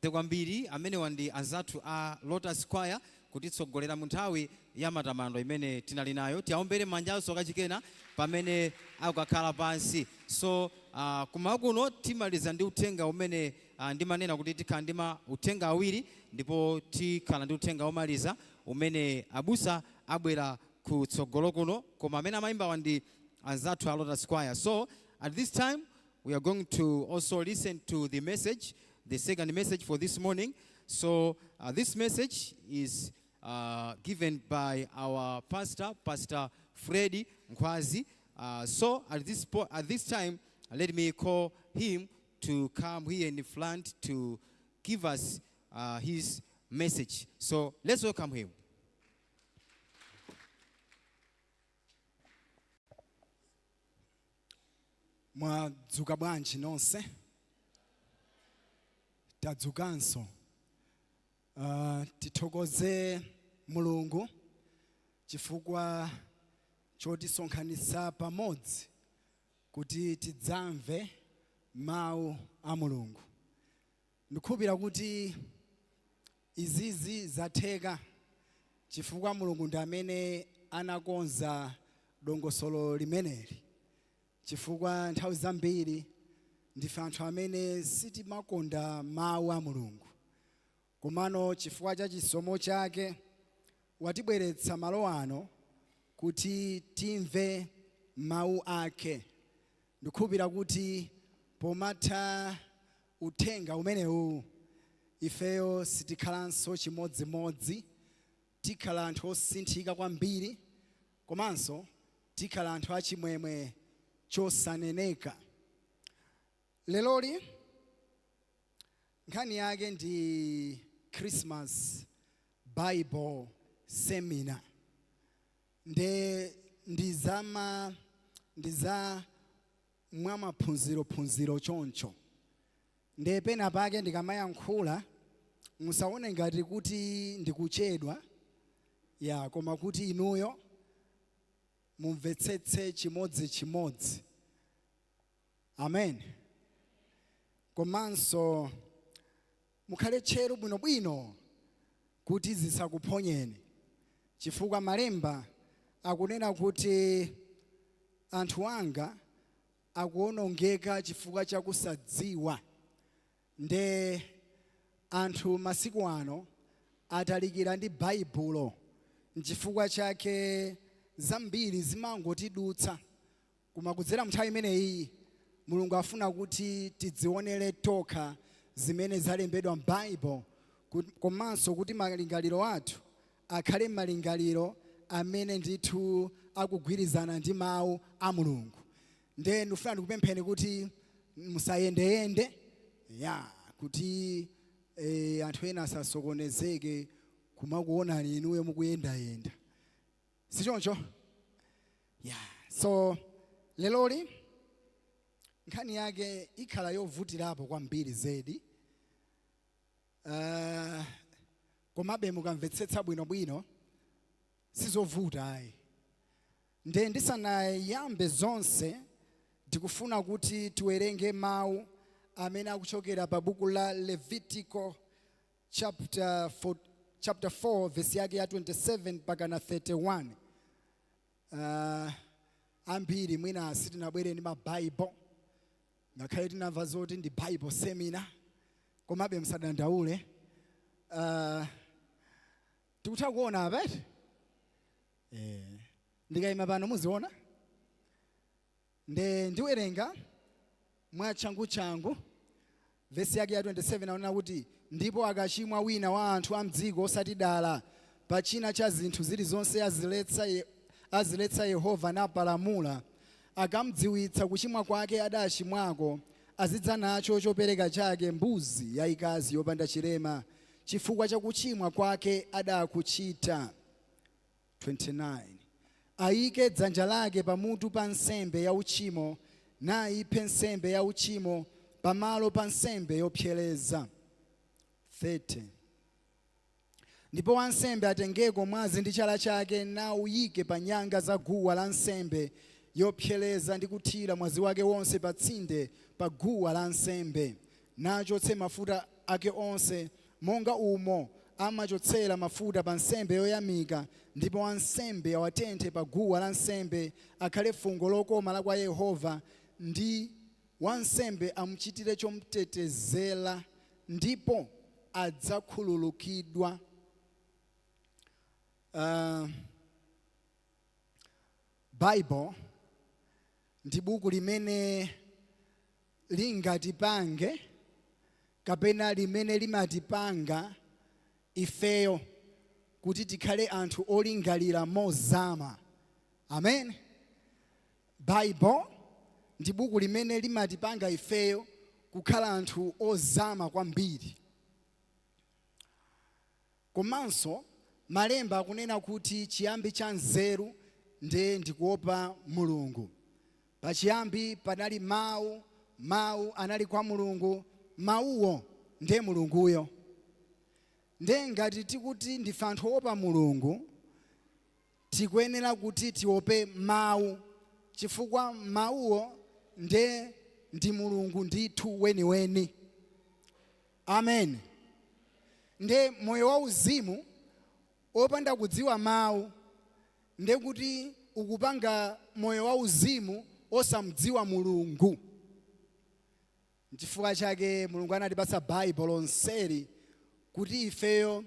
Kwambiri amenewa ndi anzathu a Lotus Choir kutitsogolera mu nthawi ya matamando imene tinali nayo. Tiwaombere manjanso kachikena pamene akukakhala pansi. So kumawa kuno timaliza ndi uthenga umene ndimanena kuti tikhala ndi ma uthenga awiri, ndipo tikhala ndi uthenga womaliza umene abusa abwera kutsogolo kuno, koma amene amayimbawa ndi anzathu a Lotus Choir. So at this time we are going to also listen to the message, the second message for this morning. So this message is given by our pastor, Pastor Freddy Nkwazi. So at this time, let me call him to come here in the front to give us his message. So let's welcome him. Mwadzuka bwanji nonse? Tadzukanso. Tithokoze Mulungu chifukwa chotisonkhanitsa pamodzi kuti tidzamve mawu a Mulungu. Ndikukhulupirira kuti izizi zatheka chifukwa Mulungu ndi amene anakonza dongosolo limeneli, chifukwa nthawi zambiri ndife anthu amene sitimakonda mawu a Mulungu, komano chifukwa cha chisomo chake watibweretsa malo ano kuti timve mawu ake. Ndikukhulupirira kuti pomatha uthenga umenewu, ifeyo sitikhalanso chimodzimodzi, tikhala anthu osinthika kwambiri, komanso tikhala anthu achimwemwe chosaneneka. Leloli nkhani yake ndi Christmas Bible Seminar. Nde ndiza mwamaphunzirophunziro choncho. Nde pena pake ndikamayankhula musaone ngati kuti ndikuchedwa ya, koma kuti inuyo mumvetsetse chimodzimodzi. Amen. Komanso mukhale tcheru bwinobwino kuti zisakuphonyeni, chifukwa malemba akunena kuti anthu anga akuonongeka chifukwa chakusadziwa. Nde anthu masiku ano atalikira ndi Baibulo, nchifukwa chake zambiri zimangotidutsa, koma kudzera nthawi imeneyi Mulungu afuna kuti tidzionere tokha zimene zalembedwa m'Baibulo, komanso kuti malingaliro athu akhale malingaliro amene ndithu akugwirizana ndi mawu a Mulungu. Nde ndikufuna ndikupempheni kuti musayendeyende ya, kuti anthu ena asasokonezeke kumakuonani inuyo mukuyendayenda, sichoncho ya? So leloli nkhani yake ikhala yovutirapo kwambiri zedi, komabe mukamvetsetsa bwinobwino sizovuta ayi. Nde ndisanayambe zonse, ndikufuna kuti tiwerenge mawu amene akuchokera pa buku la Levitico chapter 4, chapter 4 verse yake ya 27 mpaka na 31. Ambiri mwina sitinabwere ndi mabaibo, ngakhale tinamva zoti ndi Bible seminar, komabe musadandaule. Tikutha kuona apa eti? Ndikayima pano muziona. Nde ndiwerenga mwachangu-changu. Vesi yake ya 27 aonena kuti, "Ndipo akachimwa wina wa anthu a mdziko osati dala pa china cha zinthu zilizonse aziletsa Yehova napalamula, akamdziwitsa kuchimwa kwake adachimwako, azidza nacho chopereka chake, mbuzi yayikazi yopanda chilema, chifukwa cha kuchimwa kwake adakuchita." 29 Ayike dzanja lake pamutu pa nsembe ya uchimo, nayiphe nsembe ya uchimo pamalo pa nsembe yopsereza. 30 Ndipo wansembe atengeko mwazi ndi chala chake, nawuyike pa nyanga za guwa la nsembe yopsereza, ndi kuthira mwazi wake wonse pa tsinde pa guwa la nsembe. Nachotse mafuta. ake onse, monga umo amachotsera mafuta pa nsembe yoyamika, ndipo wansembe awatenthe pa guwa lansembe, akhale fungo lokoma la kwa Yehova. Ndi wansembe amuchitire chomtetezera, ndipo adzakhululukidwa. Bible ndi buku limene lingatipange kapena limene limatipanga ifeyo kuti tikhale anthu olingalira mozama. Amen. Bible ndi buku limene limatipanga ifeyo kukhala anthu ozama kwambiri. Komanso malemba akunena kuti chiyambi cha nzeru ndiye ndikuopa Mulungu. Pachiyambi panali mawu, mawu anali kwa Mulungu, mawuwo ndiye Mulunguyo. Ndiye ngati tikuti ndife anthu oopa Mulungu, tikuyenera kuti tiope mawu, chifukwa mawuwo ndiye ndi Mulungu ndithu weniweni. Amen. Ndiye moyo wauzimu opanda kudziwa mawu, ndiye kuti ukupanga moyo wauzimu osamdziwa Mulungu. Nchifukwa chake Mulungu anatipatsa Baibulo lonseli kuti ifeyo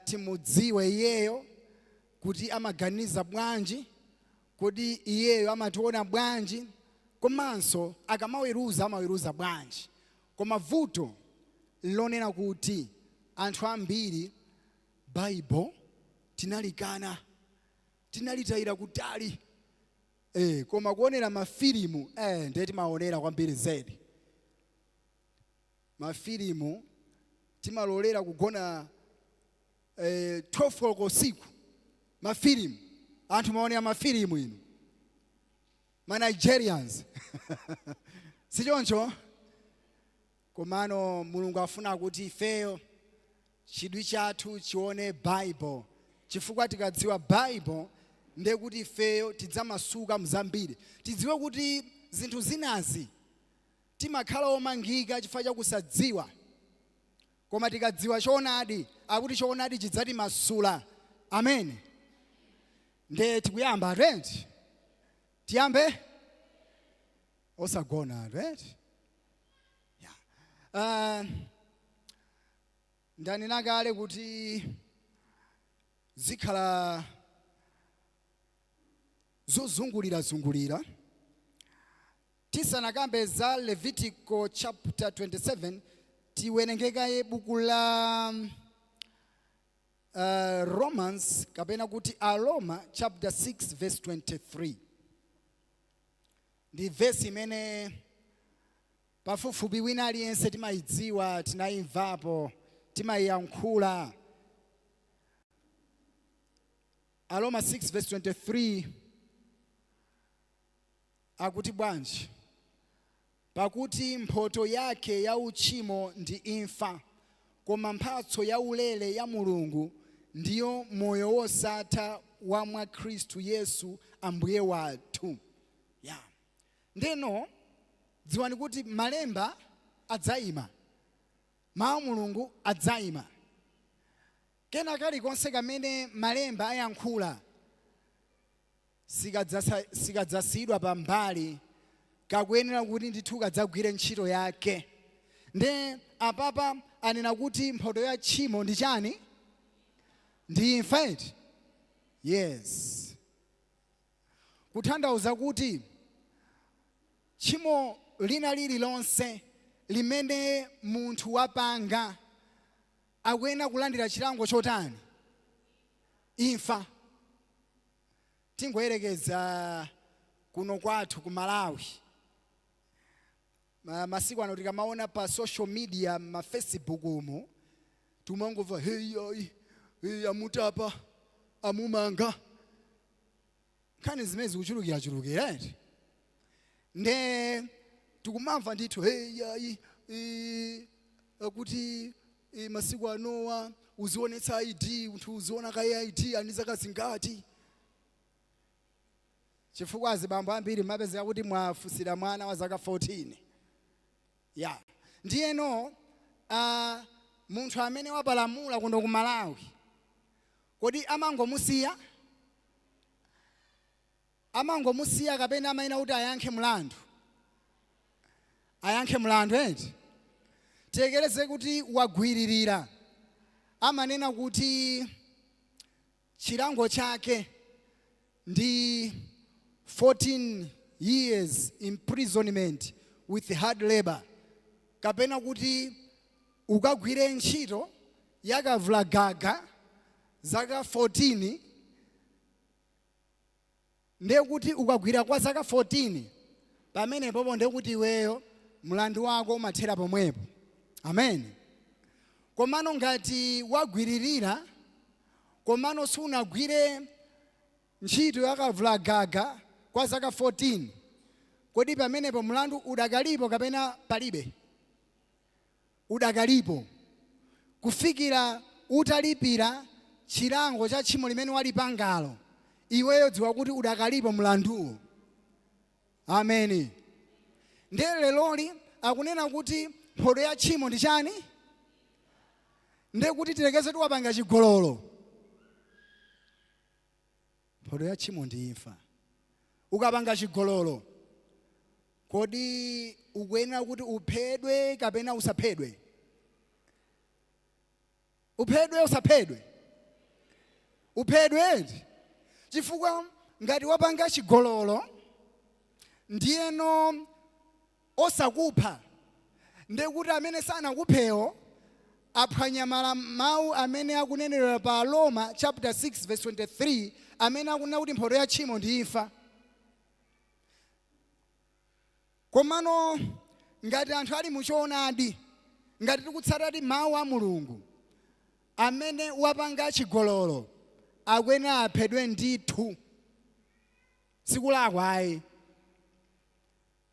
timudziwe iyeyo, kuti amaganiza bwanji, kuti iyeyo amationa bwanji, komanso akamaweruza amaweruza bwanji. Koma vuto lonena kuti anthu ambiri Baibulo tinalikana, tinalitayira kutali. Koma kuonera mafilimu, ndiye timaonera kwambiri zedi. Mafilimu timalolera kugona 12 koloko usiku, mafilimu. Anthu maonera mafilimu inu ma Nigerians, sichoncho? Komano Mulungu afuna kuti ifeyo chidwi chathu chione Bible, chifukwa tikadziwa Bible ndiye kuti ifeyo tidzamasuka mzambiri. Tidziwe kuti zinthu zinazi timakhala omangika chifukwa chakusadziwa, koma tikadziwa choonadi, akuti choonadi chidzatimasula. Amen. Ndiye tikuyamba, right? Tiyambe osagona, right? Yeah. Ndanena kale kuti zikhala zozungulirazungulira. Tisanakambe za Levitico chapter 27, tiwerengekaye buku la Romans, kapena kuti Aroma chapter 6 verse 23. Ndi vesi imene pafupifupi wina aliyense timayidziwa, tinayimvapo, timayiyankhula. Aroma 6 verse 23 akuti bwanji? Pakuti mphoto yake ya uchimo ndi imfa, koma mphatso yaulere ya Mulungu ndiyo moyo wosatha wa mwa Khristu Yesu Ambuye wathu. Yeah. Ndeno dziwani kuti malemba adzayima, mawu Mulungu adzayima. Kena kalikonse kamene malemba ayankhula sikadzasiyidwa pambali, kakuyenera kuti ndithu kadzagwire ntchito yake. Nde apapa anena kuti mphoto ya tchimo ndi chani? Ndi imfa eti? Yes. Kutanthauza kuti tchimo lina lililonse limene munthu wapanga akuyenera kulandira chilango chotani? Imfa. Tingoyerekeza kuno kwathu ku Malawi, masiku ano tikamaona pa social media, ma Facebook umu, tumangomva, "Hey, hey, hey, amutapa, amumanga." Nkhani zimene zikuchulukirachulukira eti. Nde tikumamva ndithu, "Hey, ayi, kuti masiku anowa uzionetsa ID, munthu uziona ka ID ani zaka zingati." Chifukwa azibambo ambiri mapezeka kuti mwafunsira mwana wa zaka 14 ya. Ndiyeno Munthu amene wapalamula kuno ku Malawi, kodi amangomusiya? Amangomusiya kapena amayenera kuti ayankhe mlandu? Ayankhe mlandu, eti? Tiyekereze kuti wagwiririra, amanena kuti chilango chake ndi 14 years imprisonment with hard labor, kapena kuti ukagwire ntchito yakavulagaga zaka 14. Ndiye kuti ukagwira kwa zaka 14, pamenepopo ndiye kuti iweyo mlandu wako umathera pomwepo. Amen. Komano ngati wagwiririra komano sunagwire ntchito yakavulagaga kwa zaka 14, kodi pamenepo mlandu udakalipo kapena palibe? Udakalipo kufikira utalipira chilango cha tchimo limene walipangalo. Iweyo dziwa kuti udakalipo mlanduwo. Ameni. Ndiye leloli akunena kuti mphoto ya tchimo ndi chani? Ndiye kuti tilekeze tiwapanga chigololo, mphoto ya tchimo ndi imfa. Ukapanga chigololo, kodi ukuyenera kuti uphedwe kapena usaphedwe? Uphedwe, usaphedwe? Uphedwe, eti? Chifukwa ngati wapanga chigololo ndiyeno osakupha, ndiye kuti amene sanakuphewo aphwanya mawu amene akunenera pa Roma chapter 6 verse 23, amene akunena kuti mphoto ya tchimo ndi imfa. Komano ngati anthu ali muchoonadi, ngati tikutsatadi mawu a Mulungu, amene wapanga chigololo akuyenera aphedwe ndithu, sikulakwa ayi.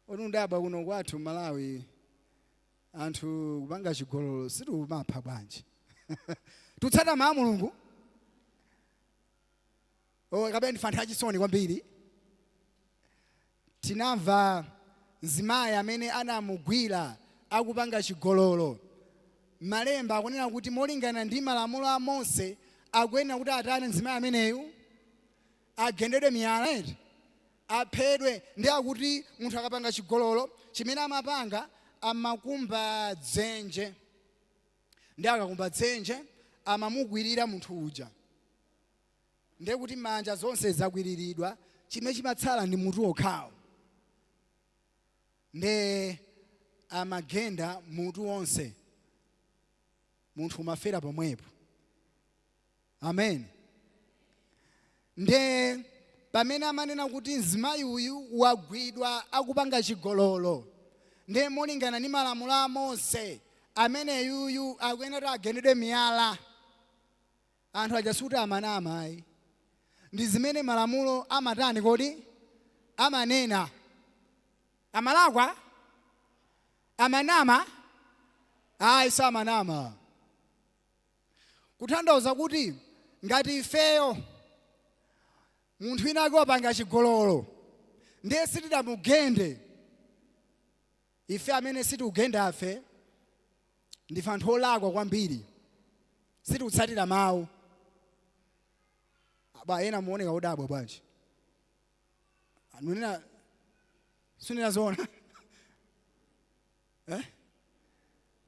Onundaba kuno kwathu Malawi, anthu kupanga chigololo sitimapha bwanji? Tutsata mawu a Mulungu? Oh, kapena ndife anthu achisoni kwambiri. Tinamva mzimayi amene anamugwira akupanga chigololo. Malemba akunena kuti molingana ndi malamulo a Mose akuyenera kuti atani mzimayi ameneyu? Agendedwe miyala, eti? Aphedwe. Ndi akuti munthu akapanga chigololo, chimene amapanga, amakumba dzenje. Ndi akakumba dzenje amamukwirira munthu uja, ndiye kuti manja zonse zakwiriridwa, chimene chimatsala ndi mutu wokhawo. Nde amagenda mutu wonse, munthu umafera pomwepo. Amen. Nde pamene amanena kuti mzimayi uyu wagwidwa akupanga chigololo, ndiye molingana ndi malamulo a Mose amene yuyu akuyenera kuti agendedwe miyala. Anthu aja suti amanama ayi, ndi zimene malamulo amatani kodi? Amanena. Amalakwa? Amanama? Ayi, samanama. Kutanthauza kuti ngati ifeyo munthu wina ake wapanga chigololo ndiye sitidamugende, ife amene sitikugenda afe ndife anthu olakwa kwambiri, sitikutsatira mawu. Aba ena muoneka odabwa bwanji? Anunena sunena zoona, eh?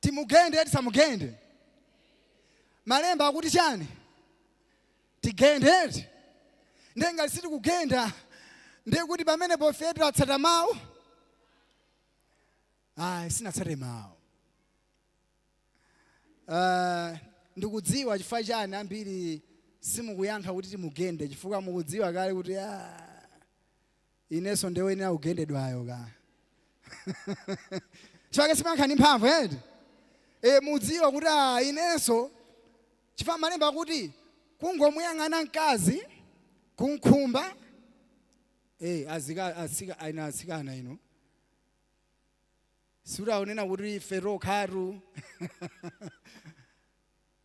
Timugende, tisamugende? Malemba akuti chani? Tigende, eti? Ndiye ngati sitikugenda, ndiye kuti pamenepo ife tatsata mawu? Ayi, sinatsate mawu. Ndikudziwa chifukwa chani ambiri simukuyankha kuti timugende, chifukwa mukudziwa kale kuti inenso ndiwoyenera kugendedwayo ka. Chifukwa simayankha ndi mphamvu, eti? Mudziwa kuti inenso, chifukwa malemba akuti kungomuyang'ana mkazi kunkhumba. Azika asika aina atsikana ino, sutaonena kuti ife tokhatu,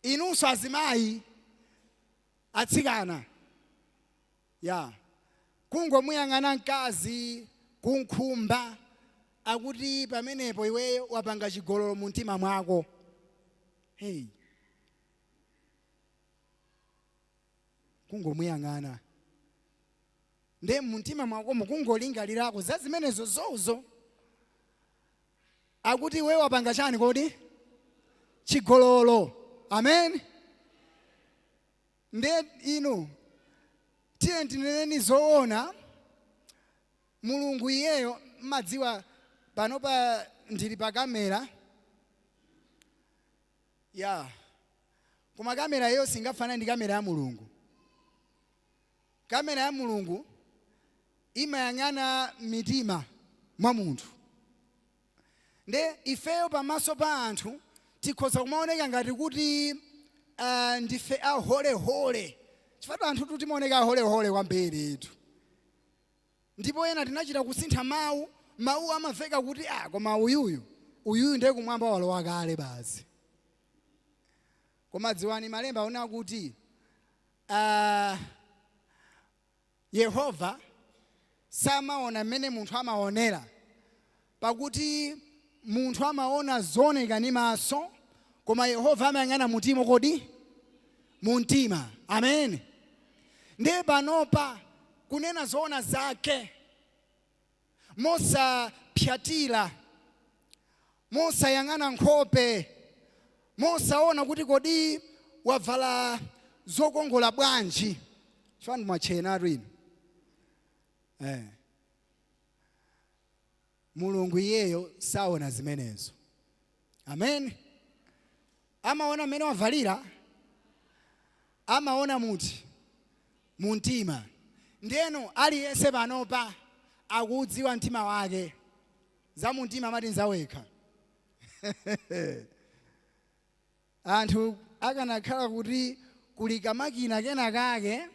inunso azimayi, atsikana ya, kungomuyang'ana mkazi kunkhumba, akuti pamenepo iweyo wapanga chigololo mu mtima mwako. Hey, kungomuyang'ana nde mumtima mwakomo kungolingalirako za zimenezo zozo, akuti iwe wapanga chani kodi? Chigololo. Amen. Nde inu, tiye tineneni zoona. Mulungu iyeyo mmadziwa, panopa ndili pa kamera ya, koma kamera iyo singafanane ndi kamera ya Mulungu. Kamera ya Mulungu imayang'ana mitima mwa munthu. Nde ifeyo pamaso pa anthu tikhoza kumaoneka ngati kuti ndife aholehole, chifukwa anthu timaoneka aholehole kwambiri itu, ndipo ena tinachita kusintha mawu. Mawu amaveka kuti, ah, koma uyuyu, uyuyu ndiye kumwamba walowa kale basi. Koma dziwani, malemba aona kuti Yehova samaona mmene munthu amaonera, pakuti munthu amaona zooneka ndi maso, koma Yehova amayang'ana mtima. Kodi mumtima? Amen. Ndiye panopa, kunena zoona zake, mosapyatira, mosayang'ana nkhope, mosaona kuti kodi wavala zokongola bwanji, chifukwa mwachenatu inu, Mulungu iyeyo saona zimenezo. Amen. Amaona mmene wavalira? Amaona muti? Mumtima. Ndeno aliyense panopa akuudziwa mtima wake. Za mumtima amati nzawekha. Anthu akanakhala kuti kuli kamakina kena kake,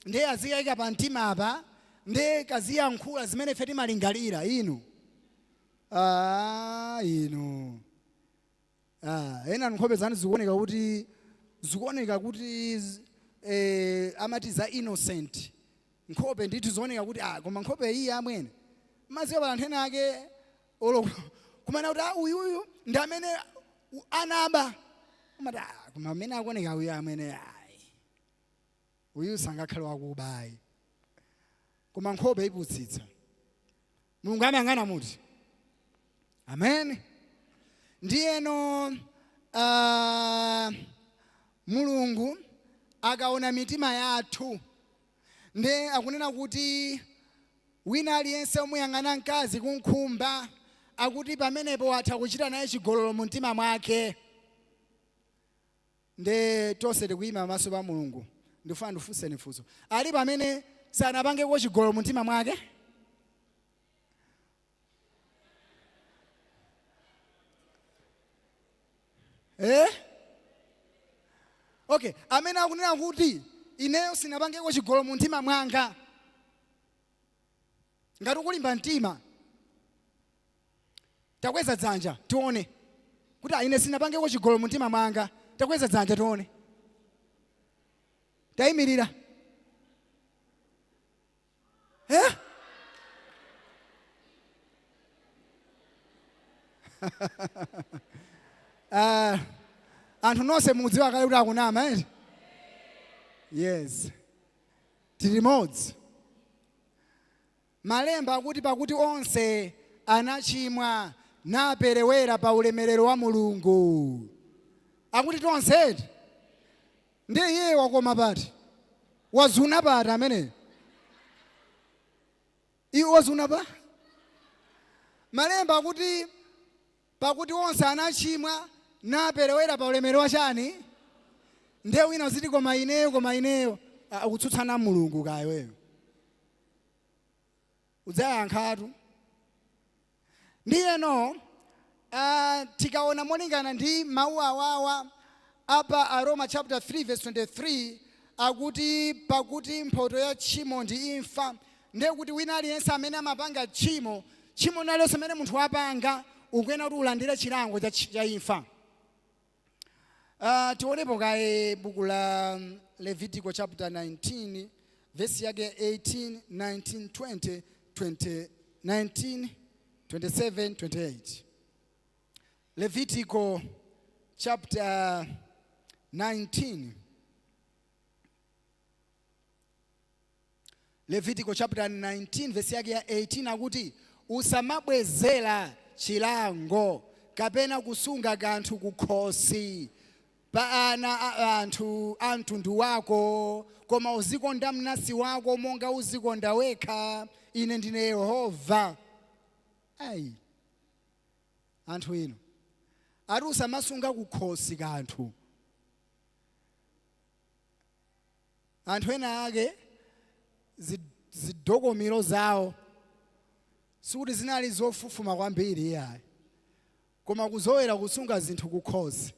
ndiye azikayika pa mtima apa, ndiye kaziyankhula zimene ife timalingalira, inu, ah, inu, ah, ena nkhope zanu zikuoneka kuti amati za innocent nkhope ndithu, zioneka kuti, ah, koma nkhope iyi amwene, maziwa pa anthu ena ake olo kumana kuti, ah, uyuyu ndi amene anaba, umati, ah, koma amene akuoneka uyu amwene, ayi, uyu sangakhale wakuba, ayi. Koma nkhope iputsitsa. Mulungu amayang'ana muti? Amen. Ndiyeno Mulungu akaona mitima yathu, ndiye akunena kuti wina aliyense omuyang'ana mkazi kunkhumba, akuti pamenepo watha kuchita naye chigololo mu mtima mwake. Nde tonse tikuyima pamaso pa Mulungu, ndifuna ndifunseni funso: alipo amene sanapangeko chigololo mu mtima mwake? Eh? Okay, amene akunena kuti ineyo sinapangeko chigololo mu mtima mwanga, ngati ukulimba mtima, takweza dzanja tione kuti, ah, ine sinapangeko chigololo mu mtima mwanga. Takweza dzanja tione. Tayimirira. Eh? Anthu nonse mudziwa kale kuti akunama, eh? Yes, tili limodzi. Malemba akuti, pakuti onse anachimwa naperewera pa ulemerero wa Mulungu. Akuti tonse. Ndiye iye wakoma pati? Wazuna pati ameneyo? Iwe wazuna pa? Malemba akuti, pakuti onse anachimwa naperewera pa ulemerero wa chani? Ndiye wina uziti, koma ineyo, koma ineyo, akutsutsana Mulungu kaya iweyo udzayankhatu. Ndiyeno tikaona molingana ndi mawu awawa apa, Aroma chapter 3 verse 23, akuti pakuti mphoto ya tchimo ndi imfa. Ndiye kuti wina aliyense amene amapanga tchimo, tchimo lililonse amene munthu apanga, ukuyenera kuti ulandire chilango cha imfa. Tionepo kaye buku la Levitico chapter 19, verse yake 18, 19, 20, 20, 19, 27, 28. Levitico chapter 19. chapter 19. Levitico chapter 19 verse yake ya 18 akuti usamabwezera chilango kapena kusunga kanthu kukhosi pa ana a anthu a mtundu wako, koma uzikonda mnansi wako monga uzikonda wekha. Ine ndine Yehova. Ayi, anthu inu, ati usamasunga kukhosi kanthu. Anthu ena ake zidokomiro zawo sikuti zinali zofufuma kwambiri iyayi, koma kuzowera kusunga zinthu kukhosi.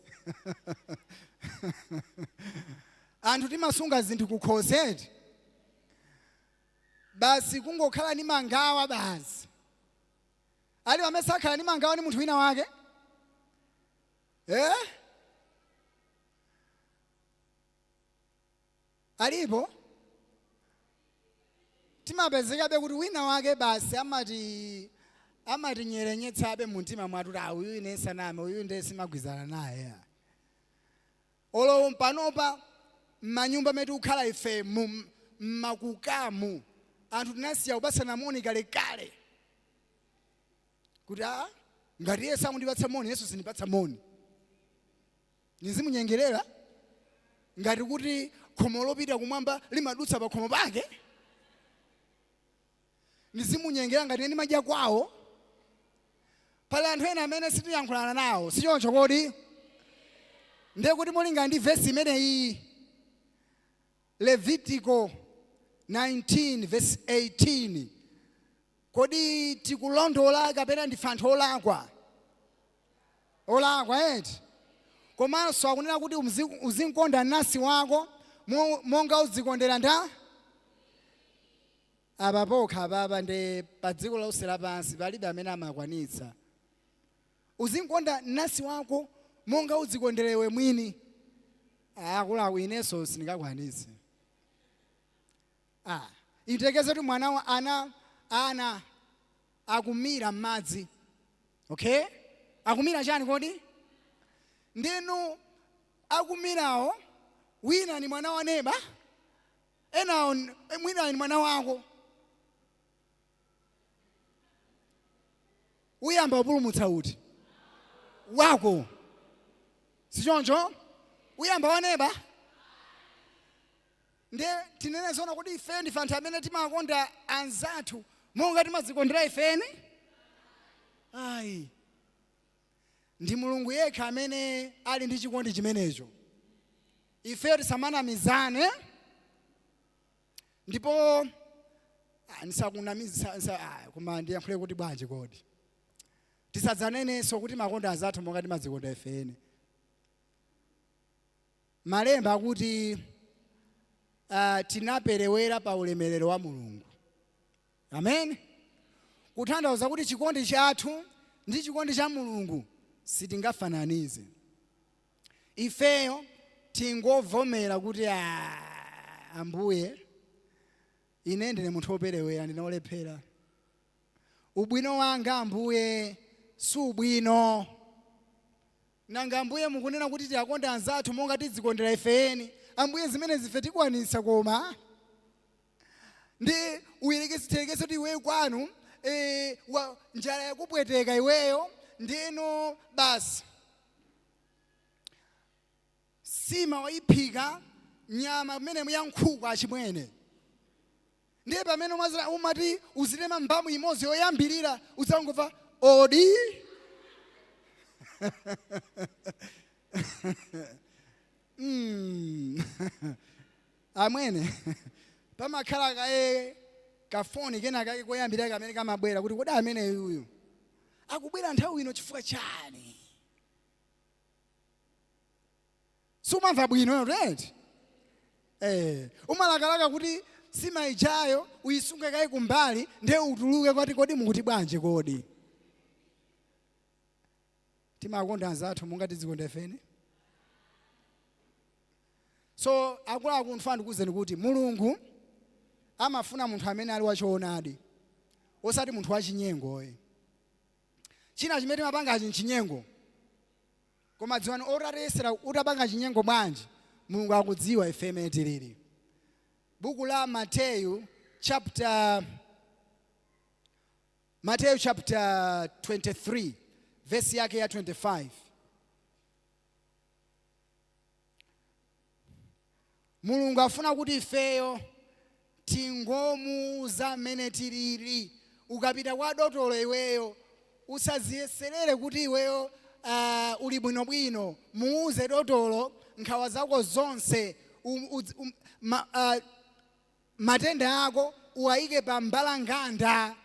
Anthu timasunga zinthu kukhosi eti, basi kungokhala ndi mangawa basi. Ali amene sakhala ndi mangawa ndi munthu wina wake, eh? Alipo? Timapezekabe kuti wina wake basi amatinyerenyetsabe mumtima mwathu kuti, "Ah, uyu ine saname, uyu ndiye simagwizana naye." Olo panopa m'manyumba amene tikukhala ife, mmakukamu, anthu tinasiya kupatsana moni kalekale, kuti a ngati iye sakundipatsa moni, Yesu sindipatsa moni, nizimunyengerera ngati kuti khomo lopita kumwamba limadutsa pa khomo pake, nizimunyengera ngati ine ndimadya kwawo. Pali anthu ena amene sitiyankhulana nawo, sichoncho kodi? Ndiye kuti molingana ndi vesi imeneyi, Levitico 19 verse 18, kodi tikulondola kapena ndife anthu olakwa? Olakwa eti? Komanso akunena kuti uzinkonda mnansi wako monga uzikondera nda. Apa pokha apapa ndi pa dziko lonse lapansi palibe amene amakwanitsa. Uzinkonda mnansi wako monga uzikondera iwe mwini. Akuluakulu, inenso sindingakwanitse. Ah, itekeze kuti mwana wa ana akumira m'madzi, okay? Akumira chani kodi? Ndinu akumirawo, wina ni mwana wa neba, enawo mwina ni mwana wako. Uyamba kupulumutsa uti? Wako, sichoncho? Uyamba waneba? Ndiye tinene zoona kuti ife ndife anthu amene timakonda anzathu monga timadzikondera ifeni? Ayi, ndi Mulungu yekha amene ali ndi chikondi chimenecho. Ifeyo tisamanamizane. Ndipo ndisakunamiza, koma ndiyankhule kuti bwanji kodi? Tisadzanenenso kuti makonda anzathu monga timadzikonda ifeni. Malemba akuti tinaperewera pa ulemerero wa Mulungu. Amen. Kutanthauza kuti chikondi chathu ndi chikondi cha Mulungu sitingafananize. Ifeyo tingovomera kuti, "Ah, Ambuye, ine ndine munthu woperewera, ndine wolephera. Ubwino wanga, Ambuye, si ubwino. Nanga Ambuye mukunena kuti tiakonde anzathu monga tidzikondera ife eni. Ambuye, zimene zife tikwanitsa?" Koma ndi uyerekeze, tiyerekeze kuti iweyo kwanu njala yakupweteka iweyo, ndino basi sima wayiphika, nyama mmene ya nkhuku, achimwene. Ndiye pamene umati uzitema mbamu imodzi yoyambirira, udzangomva odi. Amwene, pamakhala kaye kafoni kena kake koyambirira kamene kamabwera kuti, "Kodi amene yuyu akubwera nthawi ino chifukwa chani?" Sumamva bwino, right? Umalakalaka kuti sima ijayo uyisunge kaye kumbali, ndiye utuluke kwati, "Kodi mukuti bwanji?" Kodi timakonda anzathu monga tidzikonda ifene? So akuluakulu, ndifuna ndikuwuzeni kuti Mulungu amafuna munthu amene ali wachoonadi, osati munthu wachinyengo. China chimene timapangachi nchinyengo. Koma dziwani, utatayesera, utapanga chinyengo bwanji, Mulungu akudziwa ife imene tilili. Buku la Mateyu chapter, Mateyu chapter 23 vesi yake ya 25. Mulungu afuna kuti ifeyo tingomuuza mmene tilili. Ukapita kwa dotolo iweyo, usaziyeserere kuti iweyo uli bwinobwino. Muuze dotolo nkhawa zako zonse, matenda ako uwayike pa mbalanganda.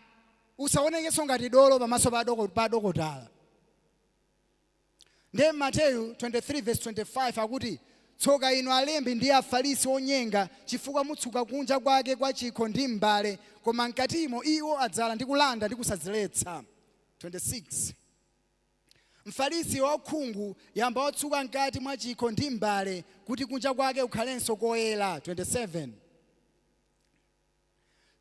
Usaonekenso ngati dolo pamaso pa dokotala. Ndiye Mateyu 23 verse 25 akuti, tsoka inu alembi ndi Afarisi onyenga, chifukwa mutsuka kunja kwake kwa chikho ndi mbale, koma mkatimo iwo adzala ndi kulanda ndi kusadziletsa. 26 Mfarisi wakhungu, yamba watsuka mkati mwa chikho ndi mbale, kuti kunja kwake kukhalenso koyera. 27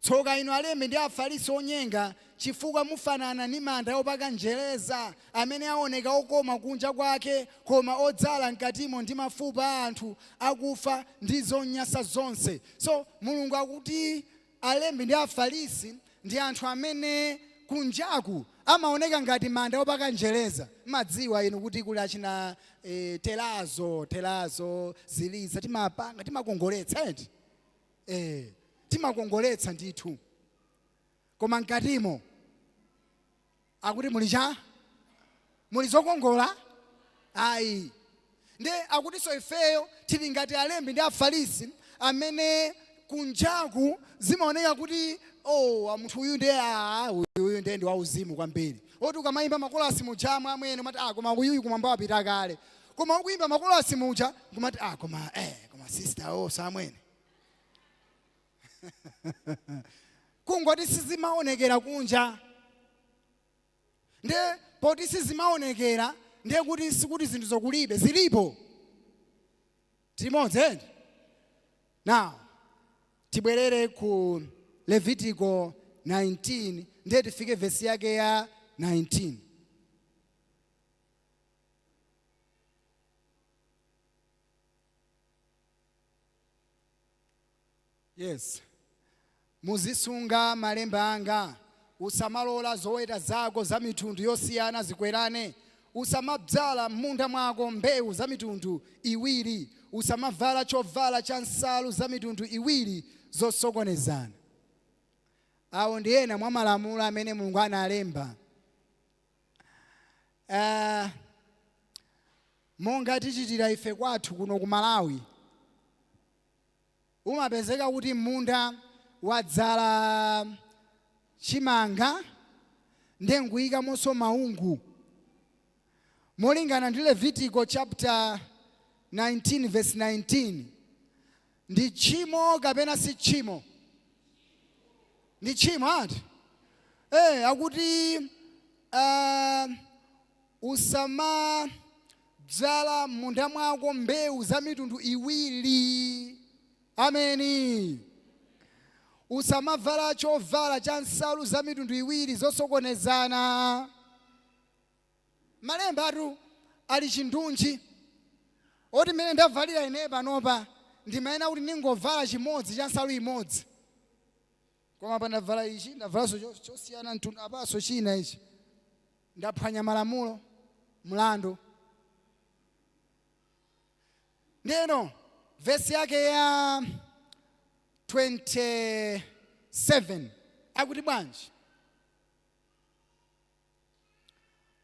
Tsoka inu alembi ndi Afarisi onyenga, chifukwa mufanana ndi manda opaka njereza, amene aoneka okoma kunja kwake, koma odzala mkatimo ndi mafupa a anthu akufa ndi zonyansa zonse. So Mulungu akuti alembi ndi Afarisi ndi anthu amene kunjaku amaoneka ngati manda opaka njereza. Madziwa inu kuti kuli achina terazo, terazo ziliza, timapanga, timakongoletsa eti, timakongoletsa ndithu, koma mkatimo akuti muli cha muli zokongola ayi. Ndi akutinso ifeyo tili ngati alembi ndi Afarisi amene kunjaku zimaoneka kuti, oh, munthu uyu ndiye, ah, uyu ndiye ndi wauzimu kwambiri, oti ukamayimba makolasi muja amwene umati, ah, koma uyuyu kumwamba wapita kale. Koma ukuyimba makolasi muja kumati, ah, koma sister, oh, samwene, kungoti sizimaonekera kunja. Ndiye poti sizimaonekera, ndiye kuti sikuti zinthu zokulibe, zilipo. Timodzi eti? Now tibwerere ku Levitico 19, ndiye tifike vesi yake ya 19. Yes, muzisunga malemba anga. Usamalola zoweta zako za mitundu yosiyana zikwerane. Usamabzala m'munda mwako mbewu za mitundu iwiri. Usamavala chovala cha nsalu za mitundu iwiri zosokonezana. Awo ndi ena mwa malamulo amene Mulungu analemba. Monga tichitira ife kwathu kuno ku Malawi, umapezeka kuti munda wadzala chimanga ndiye nkuyikamonso maungu. Molingana ndi Levitico chapter 19 verse 19, ndi tchimo kapena si tchimo? Ndi tchimo ati? Akuti usamabzala m'munda mwako mbewu za mitundu iwiri. Ameni. Usamavala chovala cha nsalu za mitundu iwiri zosokonezana. Malemba atu ali chindunji, oti mmene ndavalira ine panopa ndimayenera kuti ningovala chimodzi cha nsalu imodzi, koma pa ndavala ichi, ndavalanso chosiyana mtundu, apanso china ichi, ndaphwanya malamulo, mlandu. Ndeno vesi yake ya 27 akuti bwanji?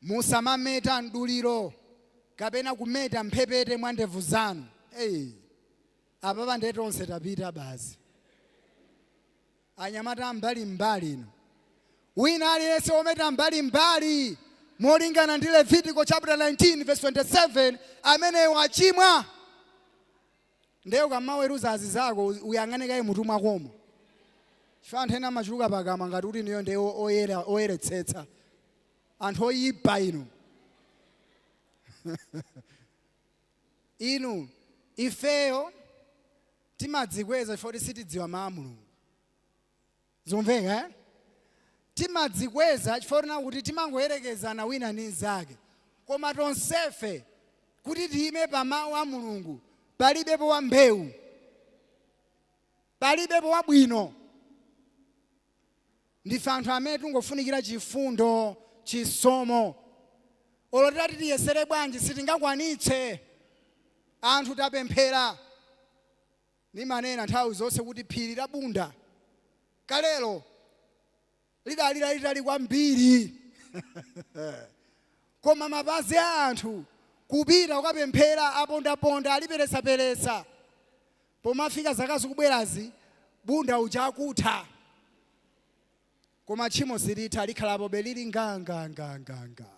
Musamameta mduliro kapena kumeta mphepete mwa ndevu zanu. Hey, apapa ndiye tonse tapita basi, anyamata mbalimbali ino. Wina aliyense wometa mbalimbali molingana ndi Levitico chapter 19 verse 27, amene wachimwa. Ndiye ukamaweruza azizako, uyang'ane kaye mutu mwakomo, chifukwa anthu ena amachuluka pakamwa ngati kuti niyo ndiye oyera, oyeretsetsa. Anthu oyipa inu. Inu, ifeyo timadzikweza chifukwa kuti sitidziwa mawu a Mulungu. Zomveka, eh? Timadzikweza chifukwa kuti timangoyerekezana wina ndi mnzake, koma tonsefe Kuti tiyime pa mawu a Mulungu, palibepo wa mbewu, palibepo wabwino. Ndife anthu amene tingofunikira chifundo, chisomo. Olo titati tiyesere bwanji, sitingakwanitse. Anthu tapemphera. Nimanena nthawi zonse kuti phiri la Bunda kalelo lidali lalitali kwambiri, koma mapazi a anthu kupita kukapemphera apondaponda, aliperesaperesa. Pomafika zaka zikubwerazi, Bunda uja akutha, koma tchimo silitha, likhalapobe lili nganganganganga.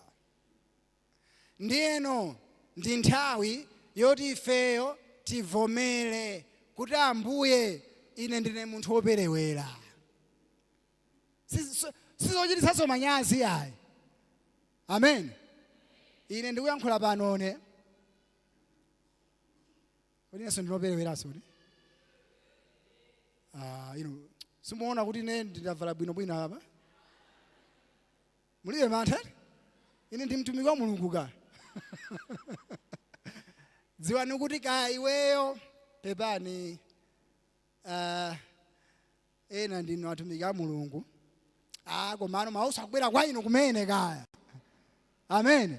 Ndiyeno ndi nthawi yoti ifeyo tivomere kuti, "Ambuye, ine ndine munthu woperewera." Sizochititsanso manyazi ayi. Amen. Ine ndikuyankhula panone kuti inenso ndinopereweranso kuti, ah, inu simuona kuti ine ndinavala bwinobwino apa? Mulibe mantha? Ine ndi mtumiki wa Mulungu ka. Dziwani kuti kaya iweyo, pepani, ena ndinu atumiki a Mulungu, ah, komano mausa akubwera kwa inu kumene kaya. Amen.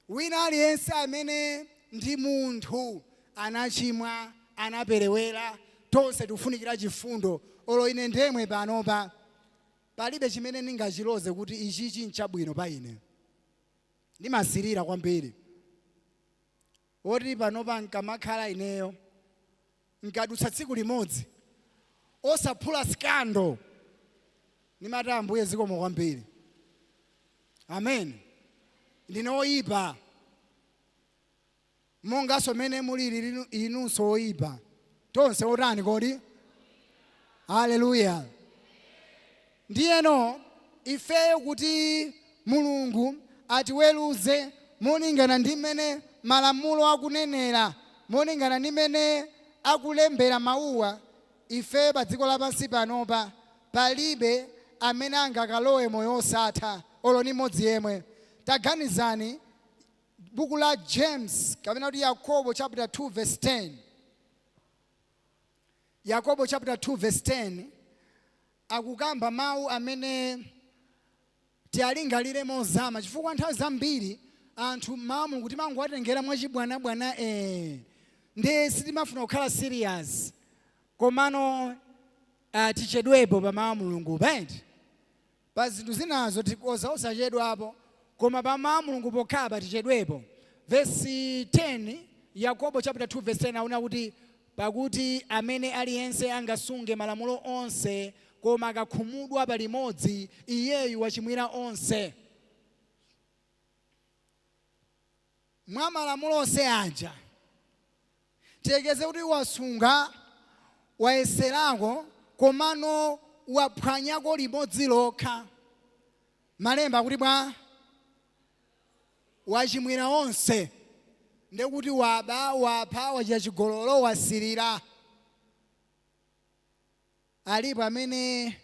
Wina aliyense amene ndi munthu anachimwa, anaperewera. Tonse tikufunikira chifundo. Olo ine ndemwe panopa, palibe chimene ndingachiloze kuti ichichi nchabwino pa ine. Ndimasirira kwambiri woti panopa nkamakhala ineyo, nkadutsa tsiku limodzi osaphula scandal, ndimati, "Ambuye, zikomo kwambiri." Amen. Ndine oyipa monganso mene mulili inunso oyipa. Tonse otani kodi? Haleluya. Ndiyeno ifeyo kuti Mulungu atiweruze molingana ndi mmene malamulo akunenera, molingana ndi mmene akulembera mawuwa, ife pa dziko lapansi panopa palibe amene angakalowe moyo osatha, olo ni mmodzi yemwe. Taganizani buku la James, kapena kuti Yakobo chapter 2 verse 10. Yakobo chapter 2 verse 10 akukamba mawu amene tiyalingalire mozama, chifukwa nthawi zambiri anthu mawu Mulungu timangowatengera mwachibwanabwana, ndi sitimafuna kukhala serious. Komano tichedwepo pa mawu a Mulungu, right? Pa zinthu zinazo tikoza osachedwapo, koma pa mawu a Mulungu pokhapa tichedwepo. Verse 10, Yakobo chapter 2 verse 10 aona kuti, "Pakuti amene aliyense angasunge malamulo onse, koma akakhumudwa palimodzi, iyeyu wachimwira onse." Mwa malamulo onse aja, tiyekeze kuti wasunga, wayeserako, komano waphwanyako limodzi lokha, malemba akuti bwa? Wachimwira onse. Ndekuti waba, wapha, wachita chigololo, wasirira. Alipo amene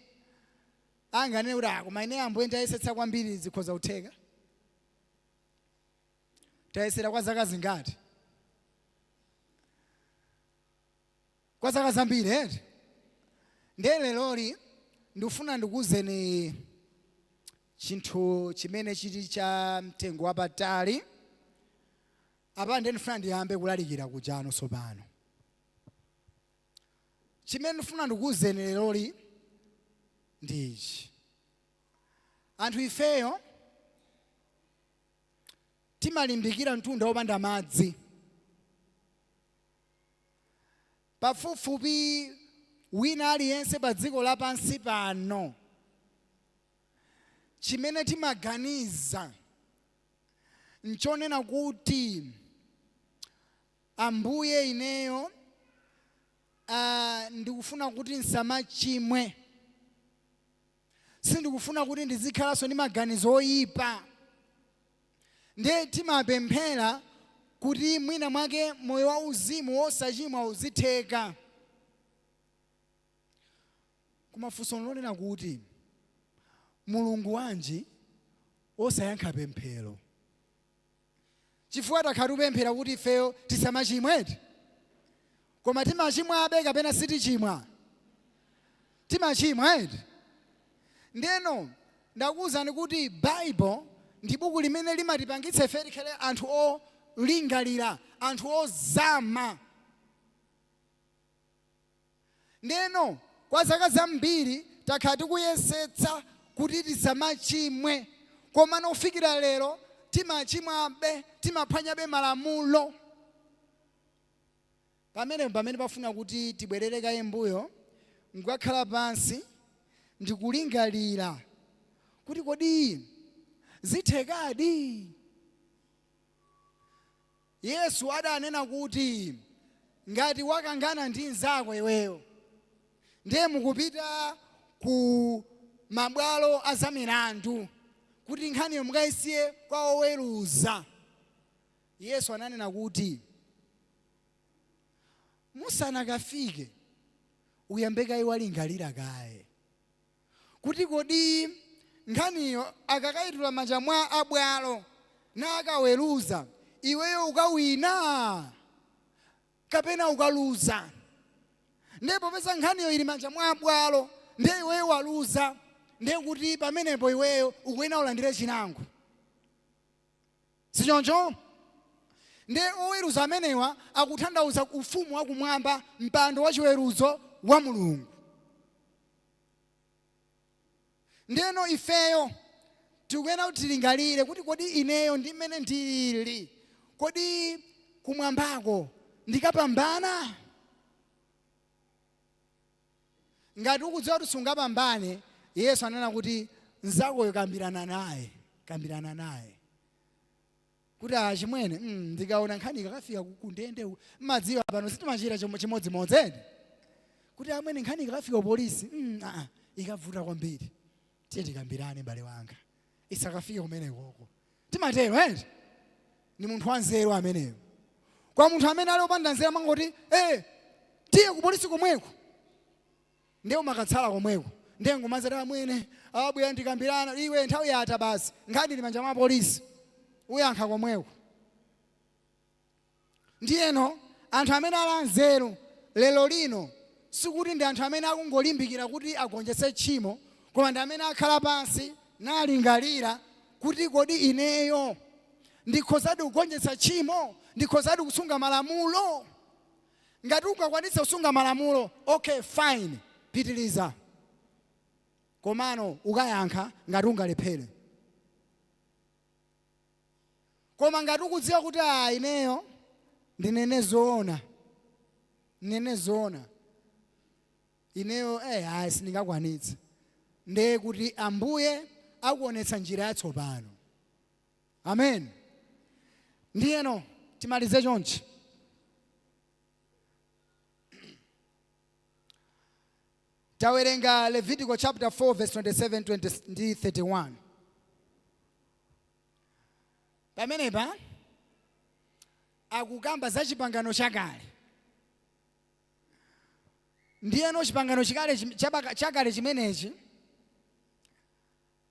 anganene kuti, "Ah, koma ine, Ambuye, ndayesetsa kwambiri, zikhoza kutheka"? Tayesera kwa zaka zingati? Kwa zaka zambiri, eti? Ndiye leroli ndikufuna ndikuwuzeni chinthu chimene chili cha mtengo wapatali. Apa ndiye ndifuna ndiyambe kulalikira kujano. Tsopano chimene ndifuna ndikuwuzeni leroli ndi ichi: anthu ifeyo timalimbikira mtunda wopanda madzi. Pafupifupi wina aliyense pa dziko lapansi pano, chimene timaganiza nchonena kuti, "Ambuye, ineyo ndikufuna kuti nsamachimwe, sindikufuna kuti ndizikhalanso ndi maganizo oyipa." Ndiye timapemphera kuti mwina mwake moyo wauzimu wosachimwa uzitheka. Koma funso lonena kuti, Mulungu wanji osayankha pemphero? Chifukwa takhala tikupemphera kuti ifeyo tisamachimwe eti? Koma timachimwabe kapena sitichimwa? Timachimwa eti? Ndeno ndakuwuzani kuti Bible ndi buku limene limatipangitsa ife tikhale anthu olingalira, anthu ozama. Ndeno kwa zaka zambiri takhala tikuyesetsa kuti tisamachimwe, komano kufikira lero timachimwabe, timaphwanyabe malamulo. Pamenepo pamene pafuna kuti tibwerere kaye mbuyo nkukakhala pansi ndikulingalira kuti kodi zithekadi? Yesu adanena kuti ngati wakangana ndi mnzako iweyo ndiye mukupita ku mabwalo a zamilandu kuti nkhaniyo mukayisiye kwa oweruza. Yesu ananena kuti musanakafike uyambe kaye walingalira kaye kuti kodi nkhaniyo akakayitula manja mwa abwalo nakaweruza iweyo ukawina kapena ukaluza. Ndiye popeza nkhaniyo ili manja mwa abwalo ndiye iweyo waluza, ndiye kuti pamenepo iweyo ukuyenera ulandire chilango. Sichoncho? Ndiye oweruza amenewa akutanthauza ufumu wakumwamba, mpando wachiweruzo wa Mulungu. Ndiyeno ifeyo tikuyenera kuti tilingalire kuti kodi ineyo ndi mmene ndilili, kodi kumwambako ndikapambana? Ngati ukudziwa kuti sungapambane, Yesu anena kuti mnzakoyo kambirana naye, kambirana naye. Kuti achimwene, ndikaona nkhani ikakafika kundende, mmadziwa pano sitimachita chimodzimodzi eti? Kuti amwene nkhani ikakafika ku polisi, aa, ikavuta kwambiri. Tiye tikambirane m'bale wanga. Isakafike kumenekoko. Timatero eti? Ndi munthu wanzeru ameneyo. Kwa munthu amene ali opanda nzeru amangoti, tiye ku polisi komweko. Ndiye umakatsala komweko. Ndiye ngumazati amwene, abwera ndikambirana, iwe nthawi yatha basi. Nkhani ili manja mwa polisi. Uyankha komweko. Ndiyeno anthu amene ali anzeru lero lino sikuti ndi anthu amene akungolimbikira kuti agonjetse tchimo, koma ndi amene akhala pansi nalingalira kuti kodi ineyo ndikhozadi kugonjetsa tchimo? Ndikhozadi kusunga malamulo? Ngati ungakwanitse kusunga malamulo, okay fine, pitiliza. Komano ukayankha ngati ungalephere. Koma ngati ukudziwa kuti ah ineyo ndinene zoona, ndinene zoona, ineyo ayi sindingakwanitse, ndiye kuti Ambuye akuonetsa njira yatsopano. Amen. Ndiyeno timalize chonchi. Tawerenga Levitico chapter 4 verse 27 20 ndi 31. Pamenepa akukamba za chipangano chakale. Ndiyeno chipangano chikale chakale chimenechi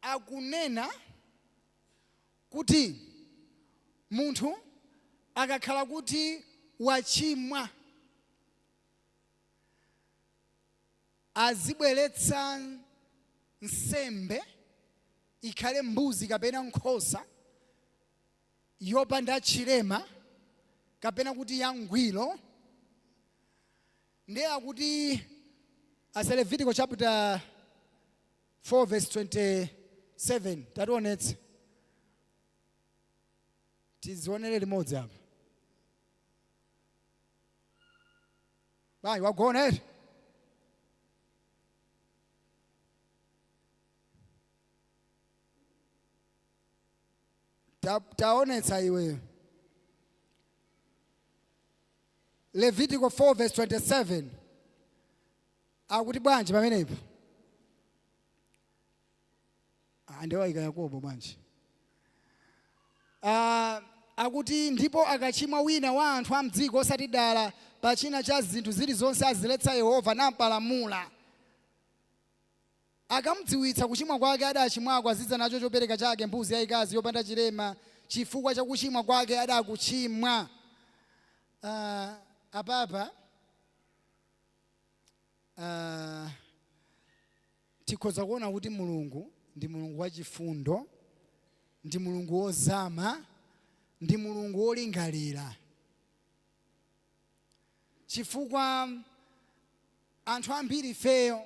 akunena kuti munthu akakhala kuti wachimwa azibweretsa nsembe, ikhale mbuzi kapena nkhosa yopanda chilema kapena kuti yangwiro. Ndiye akuti asa Levitico chapter 4 verse 27, tationetse tizionere limodzi apa. Bayi wagona eti? Taonetsa iwe. Levitico 4 verse 27 akuti bwanji pamenepo? Ah, ndiwayika Yakobo bwanji? Ah, akuti ndipo akachimwa wina wa anthu a mdziko osati dala pa china cha zinthu zilizonse aziletsa Yehova nampalamula, akamdziwitsa kuchimwa kwake adachimwako, azidza nacho chopereka chake mbuzi yayikazi yopanda chilema Chifukwa cha kuchimwa kwake adakuchimwa. Apapa tikhoza kuona kuti Mulungu ndi Mulungu wachifundo, ndi Mulungu wozama, ndi Mulungu wolingalira, chifukwa anthu ambiri ifeyo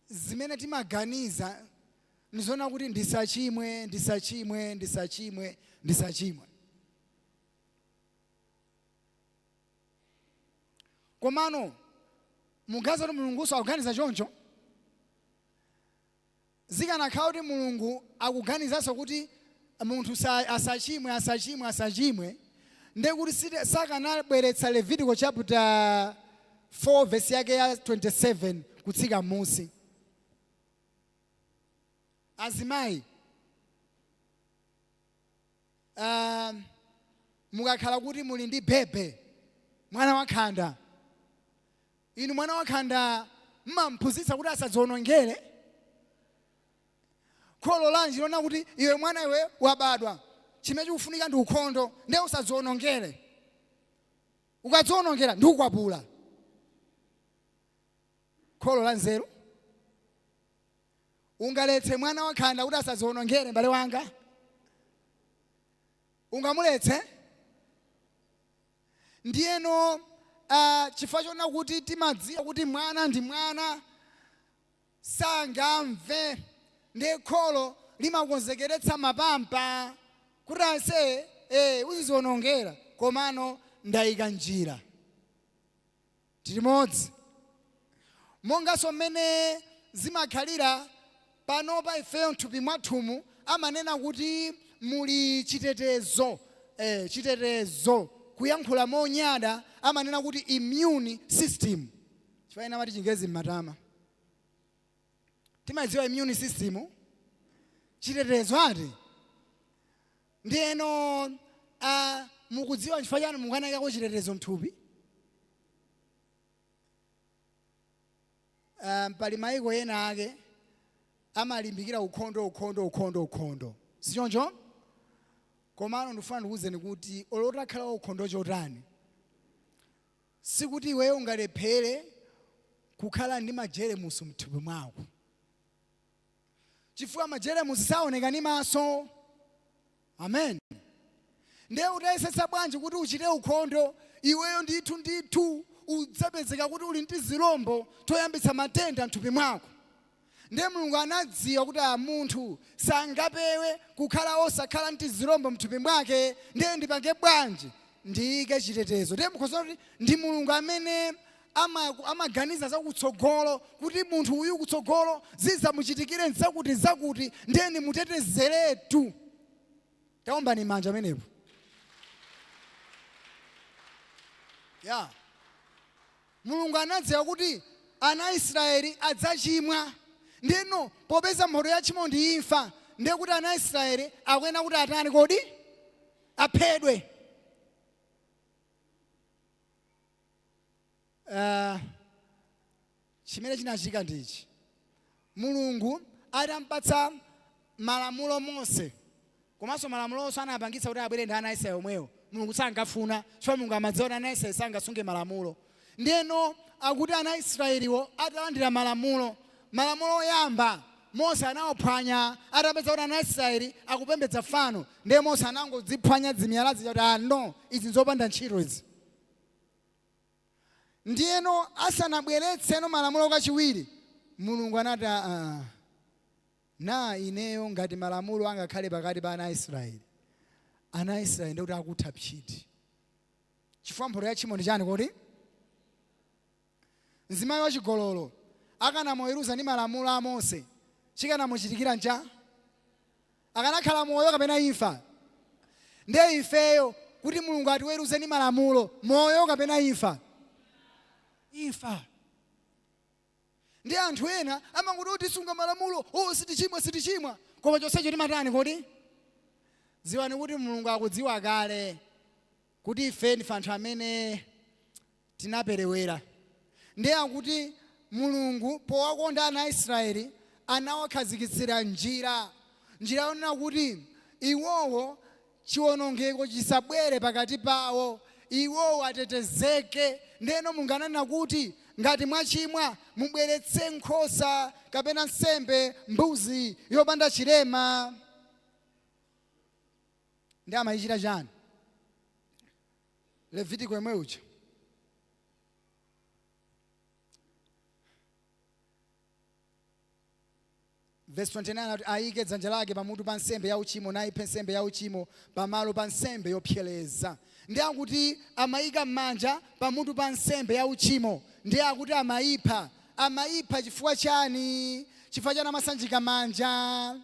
zimene timaganiza ndizoona kuti ndisachimwe, ndisachimwe, ndisachimwe, ndisachimwe. Komano muganiza kuti Mulunguso akuganiza choncho? Zikanakhala kuti Mulungu akuganizanso kuti munthu asachimwe, asachimwe, asachimwe, ndiye kuti sakanabweretsa Levitico chapter 4 verse yake ya 27 kutsika m'munsi. Azimayi, mukakhala kuti muli ndi bebe, mwana wakhanda, inu mwana wakhanda mmamphunzitsa kuti asadzionongere? Kholo lanji lona kuti iwe mwana iwe wabadwa, chimene chikufunika ndi ukhondo, ndiye usadzionongere, ukadzionongera ndikukwapula? Kholo la nzeru ungaletse mwana wakhanda kuti asadzionongere? M'bale wanga, ungamuletse? Ndiyeno chifukwa chona kuti timadziwa kuti mwana ndi mwana, sangamve, ndiye kholo limakonzekeretsa mapampa kuti ase uzizionongera, komano ndayika njira tilimodzi. Monganso mmene zimakhalira panopa, ifeyo mthupi mwathumu amanena kuti muli chitetezo, chitetezo kuyankhula monyada amanena kuti immune system, chifukwa ena amati Chingerezi mmatama. Timadziwa immune system, chitetezo ati. Ndiyeno mukudziwa nchifukwa chani mukanayikako chitetezo mthupi? Pali maiko ena ake amalimbikira ukhondo, ukhondo, ukhondo, ukhondo, sichoncho? Komano ndikufuna ndikuwuzeni kuti olo utakhala ukhondo chotani, sikuti iweyo ungalephere kukhala ndi majeremusi mthupi mwako, chifukwa majeremusi saoneka ndi maso. Amen. Ndiye utayesetsa bwanji kuti uchite ukhondo iweyo, ndithu ndithu udzapezeka kuti uli ndi zilombo toyambitsa matenda mthupi mwako. Ndiye Mulungu anadziwa kuti a munthu sangapewe kukhala osakhala ndi zilombo mthupi mwake, ndiye ndipange bwanji? Ndiyike chitetezo. Ndiye mukhoza kuti ndi Mulungu amene amaganiza zakutsogolo kuti munthu uyu kutsogolo zidzamuchitikire zakuti zakuti, ndiye ndimutetezeretu. Taombani manja amenepo ya. Mulungu anadziwa kuti ana a Israeli adzachimwa, ndeno popeza mphotho ya tchimo ndi imfa, ndiye kuti ana a Israeli akuyenera kuti atani kodi? Aphedwe. Chimene chinachitika ndichi: Mulungu atampatsa malamulo Mose, komanso malamulonso anapangitsa kuti abwere ndi ana a Israeli omwewo. Mulungu sankafuna, chifukwa Mulungu amadziwa kuti ana a Israeli sangasunge malamulo. Ndiyeno akuti ana a Israeliwo atalandira malamulo, malamulo oyamba Mose anawaphwanya atapeza kuti ana a Israeli akupembedza fano. Ndiye Mose anangodziphwanya dzimiyala zija kuti, "Ah, no, izi nzopanda ntchito izi." Ndiyeno asanabweretseno malamulo kachiwiri, Mulungu anati, "Aa, na ineyo ngati malamulo angakhale pakati pa ana a Israeli, ana a Israeli ndikuti akutha pchiti, chifukwa mphotho ya tchimo ndi chani kodi?" Mzimayi wachigololo akanamuweruza ndi malamulo a Mose, chikanamuchitikira ncha? Akanakhala moyo kapena imfa? Ndiye ifeyo kuti Mulungu atiweruze ndi malamulo, moyo kapena imfa? Imfa. Ndi anthu ena amangoti, "Oh, tisunga malamulo, oh, sitichimwa, sitichimwa," koma chonsecho timatani kodi? Dziwani kuti Mulungu akudziwa kale kuti ife ndife anthu amene tinaperewera. Ndiye akuti Mulungu powakonda ana a Israeli anawakhazikitsira njira, njira yonena kuti Iwowo chiwonongeko chisabwere pakati pawo, iwowo atetezeke. Ndeno munganena kuti ngati mwachimwa mubweretse nkhosa kapena nsembe mbuzi yopanda chilema. Ndi amayichita chani? Levitiko yemwe uja verse 29 akuti ayike dzanja lake pamutu pa nsembe ya uchimo nayiphe nsembe ya uchimo pamalo pa nsembe yopsereza. Ndi akuti amayika manja pamutu pa nsembe ya uchimo, ndi akuti amayipha. Amayipha chifukwa chani? Chifukwa chani amasanjika manja?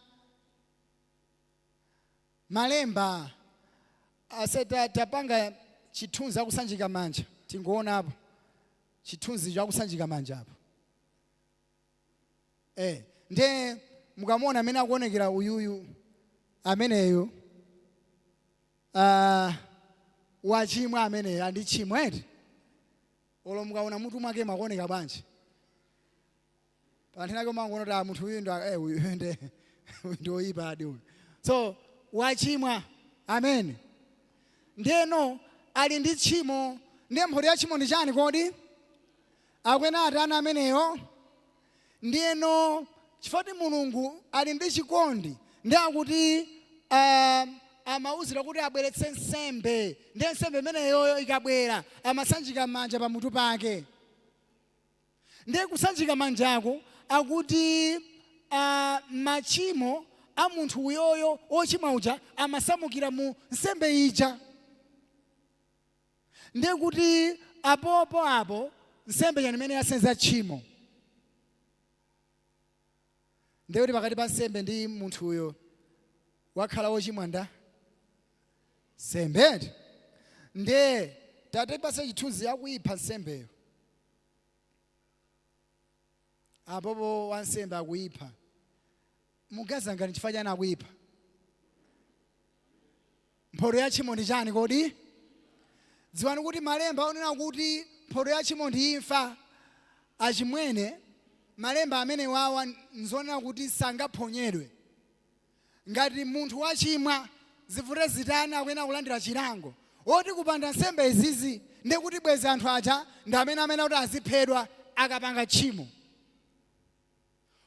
Malemba ase tapanga chithunzi akusanjika manja, tingoonapo chithunzicho akusanjika manja apo. Ndiye mukamuona amene akuonekera uyuyu ameneyu, wachimwa ameneyo, andi tchimo eti. Olo mukaona mutu mwake mwakuoneka bwanji, panthena ake umangoona kuti munthu uyu ndo uyu ndi uyu ndi oyipa adi uyu. So wachimwa amene, ndiyeno ali ndi tchimo. Ndiye mphotho ya tchimo ndi chani kodi? Akwena atani ameneyo? Ndiyeno chifukwa kuti Mulungu ali ndi chikondi, ndi akuti amauzira kuti abweretse nsembe. Ndiye nsembe imeneyoyo ikabwera amasanjika manja pamutu pake. Ndiye kusanjika manjako akuti machimo a munthu uyoyo ochimwa uja amasamukira mu nsembe ija. Ndiye kuti apopo apo nsembe ija imene yasenza tchimo. Ndiye kuti pakati pa nsembe ndi munthuyo wakhala wochimwa nda nsembe. Ndiye tatipase chithunzi yakuyipha nsembeyo. Apopo wansembe akuyipha. Mugaza ngati chifukwa chani akuyipha? Mphotho ya tchimo ndi chani kodi? Dziwani kuti malemba onena kuti mphotho ya tchimo ndi imfa, achimwene, malemba amene wawa nzonena kuti sangaphonyedwe. Ngati munthu wachimwa, zivute zitani akuyenera kulandira chilango. Oti kupanda nsembe izizi ndiye kuti bwezi anthu aja ndi amene amene kuti aziphedwa akapanga tchimo.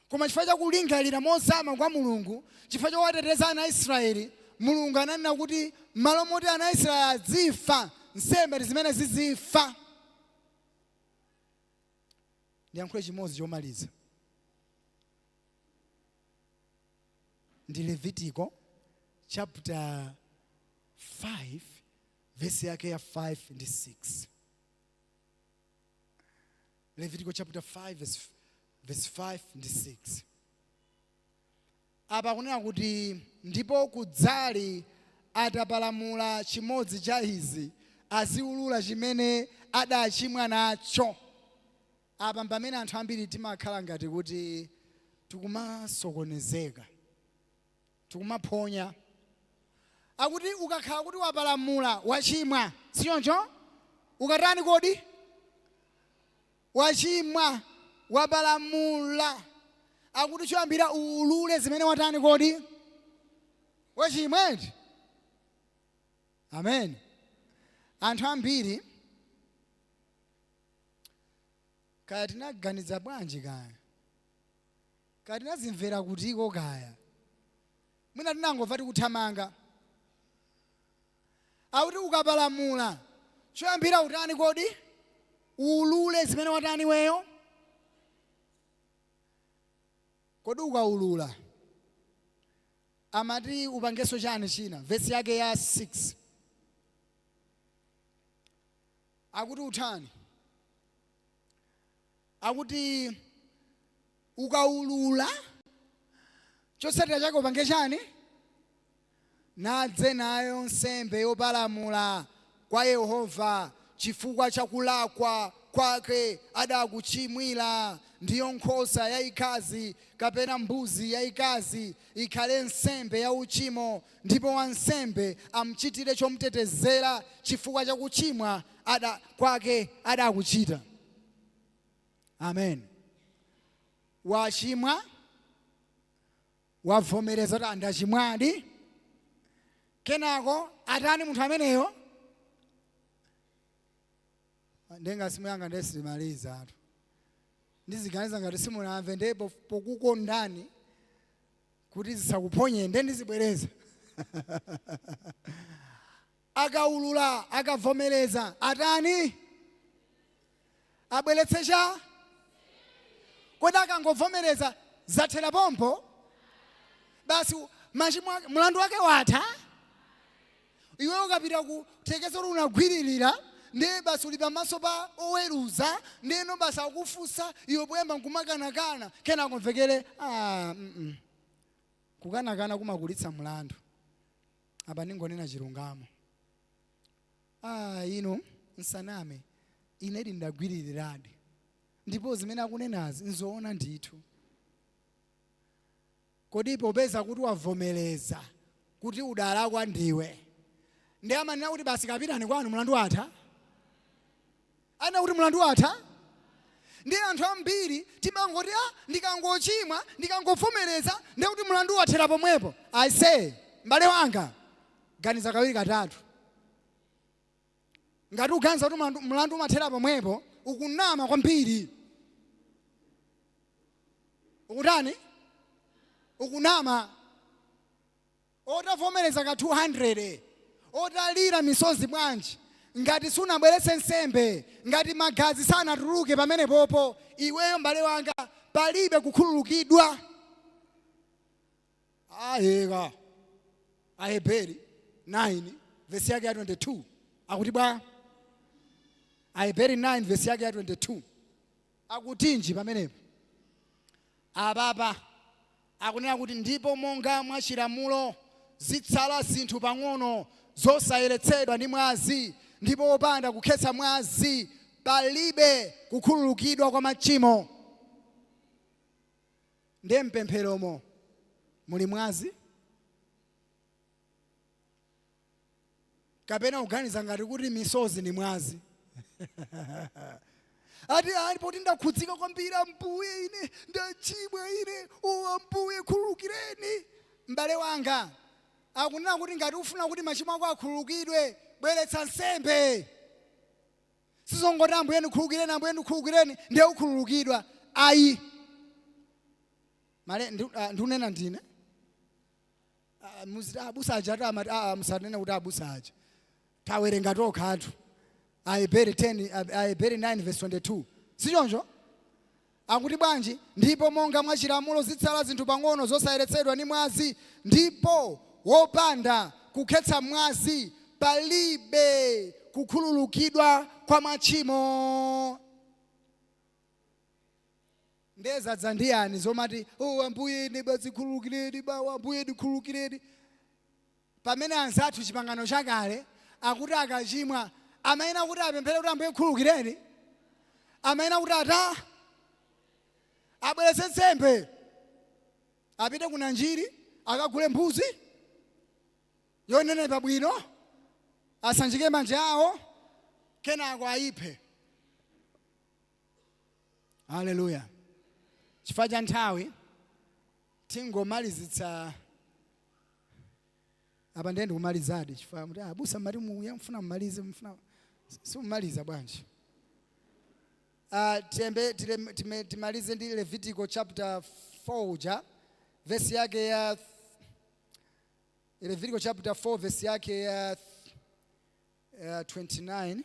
Koma chifukwa cha kulingalira mozama kwa Mulungu, chifukwa chowateteza ana a Israeli, Mulungu ananena kuti m'malo moti ana a Israeli azifa, nsembe ndi zimene zizifa. Ndiyankhule chimodzi chomaliza. Ndi Levitiko chapter 5 verse yake ya 5 ndi 6. Levitiko chapter 5 verse 5 ndi 6. Apa akunena kuti ndipo kudzali atapalamula chimodzi cha izi aziulula chimene adachimwa nacho. Apa mpamene anthu ambiri timakhala ngati kuti tikumasokonezeka, tikumaphonya. Akuti ukakhala kuti wapalamula, wachimwa, sichoncho? Ukatani kodi? Wachimwa, wapalamula. Akuti choyambira uulule zimene watani kodi? Wachimwa eti? Amen. Anthu ambiri kaya tinaganiza bwanji kaya, kaya tinazimvera kutiko kaya, mwina tinangomva tikuthamanga. Akuti ukapalamula, choyambira utani kodi? Uulule zimene watani iweyo. Kodi ukaulula amati upangenso chani china? Vesi yake ya 6 akuti utani? Akuti ukaulula chotsatira chake upange chani? Nadze nayo nsembe yopalamula kwa Yehova chifukwa cha kulakwa kwake adakuchimwira, ndiyo nkhosa yaikazi kapena mbuzi yaikazi, ikhale nsembe yauchimo, ndipo wansembe amchitire chomtetezera chifukwa cha kuchimwa kwake adakuchita. Amen. Wachimwa, wavomereza kuti ndachimwadi. Kenako atani munthu ameneyo? Ndenga simu yanga ndesilimaliza anthu ndiziganiza ngati simunamve, ndipo pokukondani kuti zisakuphonyeni nde ndizibwereza. Akaulula, akavomereza, atani? Abweretse cha? Kodi akangovomereza zathera pompo basi, machimo ake, mlandu wake watha? Iwe ukapita ku tekeza kuti unagwiririra, ndiye basi uli pamaso pa oweruza, ndiyeno basi akufunsa iwe, poyamba nkumakanakana, kenako mvekere ah, Kukanakana kumakulitsa mlandu. Apa ndingonena chilungamo. Ah, inu nsaname, inedi ndagwiririradi, ndipo zimene akunenazi nzoona ndithu. Kodi popeza kuti wavomereza kuti udalakwa ndiwe, ndi amanena kuti basi kapitani kwanu, mlandu watha? Anena kuti mlandu watha? Ndi anthu ambiri timangoti, ah, ndikangochimwa, ndikangovomereza, ndiye kuti mlandu wathera pomwepo. I say, m'bale wanga, ganiza kawiri katatu. Ngati uganiza kuti mlandu umathera pomwepo, ukunama kwambiri. Ukutani? Ukunama. Otavomereza ka 200, otalira misozi bwanji, ngati sunabweretse nsembe, ngati magazi sanatuluke pamenepopo, iweyo m'bale wanga palibe kukhululukidwa. Ayeka Aheberi 9 vesi yake ya 22 akuti bwa? Aheberi 9 vesi yake ya 22 akutinji pamenepo? Apapa akunena kuti, ndipo monga mwa chilamulo zitsala zinthu pang'ono zosayeretsedwa ndi mwazi, ndipo wopanda kukhetsa mwazi palibe kukhululukidwa kwa machimo. Ndiye mpempheromo muli mwazi? Kapena kuganiza ngati kuti misozi ni mwazi? Ati ali poti ndakhudzika kwambiri, Ambuye, ine ndachimwa ine, o Ambuye, khululukireni. M'bale wanga, akunena kuti ngati ufuna kuti machimo ako akhululukidwe, bweretsa nsembe. Sizongoti Ambuye ndikhululukireni, Ambuye ndikhululukireni, ndiye ukhululukidwa, ayi. Male ndikunena ndine. Ah, muziti abusa aja ati amati, musanene kuti abusa aja, tawerenga tokha anthu. Aheberi 10, Aheberi 9 verse 22, sichoncho? Akuti bwanji? Ndipo monga mwa chilamulo zitsala zinthu pang'ono zosayeretsedwa ndi mwazi, ndipo wopanda kukhetsa mwazi palibe kukhululukidwa kwa machimo. Ndiye zadza ndi yani zomati, oh Ambuye, ine basi khululukireni bawa, Ambuye ndikhululukireni, pamene anzathu Chipangano Chakale akuti akachimwa amayenera kuti apemphere kuti Ambuye khululukireni, amayenera kuti ata abweretse nsembe, apite ku Nanjiri akagule mbuzi yonenepa bwino, asanjike manja awo, kenako ayiphe. Haleluya! Chifukwa cha nthawi tingomalizitsa apa. Ndiye ndikumalizadi, chifukwa muti abusa mmati muya mfuna mmalize, mfuna simumaliza bwanji? Tiyembe timalize ndi Levitico chapter 4 uja, verse yake ya Levitico chapter 4 verse yake ya 29.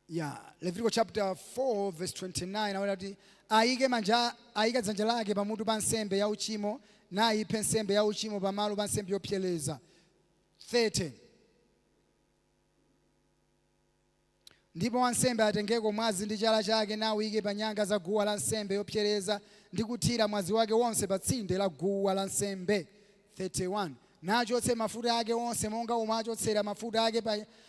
Ya, Levitico chapter 4 verse 29 akuti ayike manja, ayike dzanja lake pamutu pa nsembe ya uchimo, nayiphe nsembe ya uchimo pamalo pa nsembe yopsereza. 30 Ndipo wansembe atengeko mwazi ndi chala chake, nawuyike pa nyanga za guwa la nsembe yopsereza, ndi kuthira mwazi wake wonse pa tsinde la guwa la nsembe. 31 nachotse mafuta ake onse, monga umo achotsera mafuta ake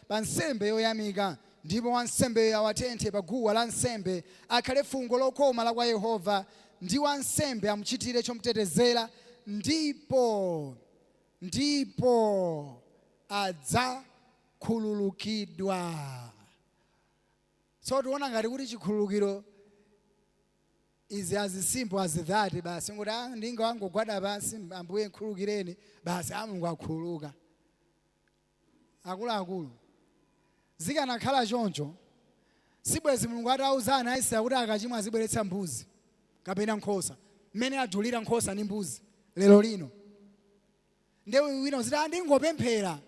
pa nsembe yoyamika, ndipo wansembeyo awatenthe pa guwa la nsembe, akhale fungo lokoma la kwa Yehova, ndi wansembe amuchitire chomtetezera, ndipo adzakhululukidwa. So tiona ngati kuti chikhululukiro Is as simple as that. Basi ngoti, "Ah, ndingangogwada pansi, Ambuye nkhululukireni," basi, a Mulungu akhululuka. Akuluakulu, zikanakhala choncho, sibwezi Mulungu atauza ana Aisraeli kuti akachimwa azibweretsa mbuzi kapena nkhosa, mmene adulira nkhosa ndi mbuzi lero lino. Nde wina uziti, "Ah, ndingopemphera."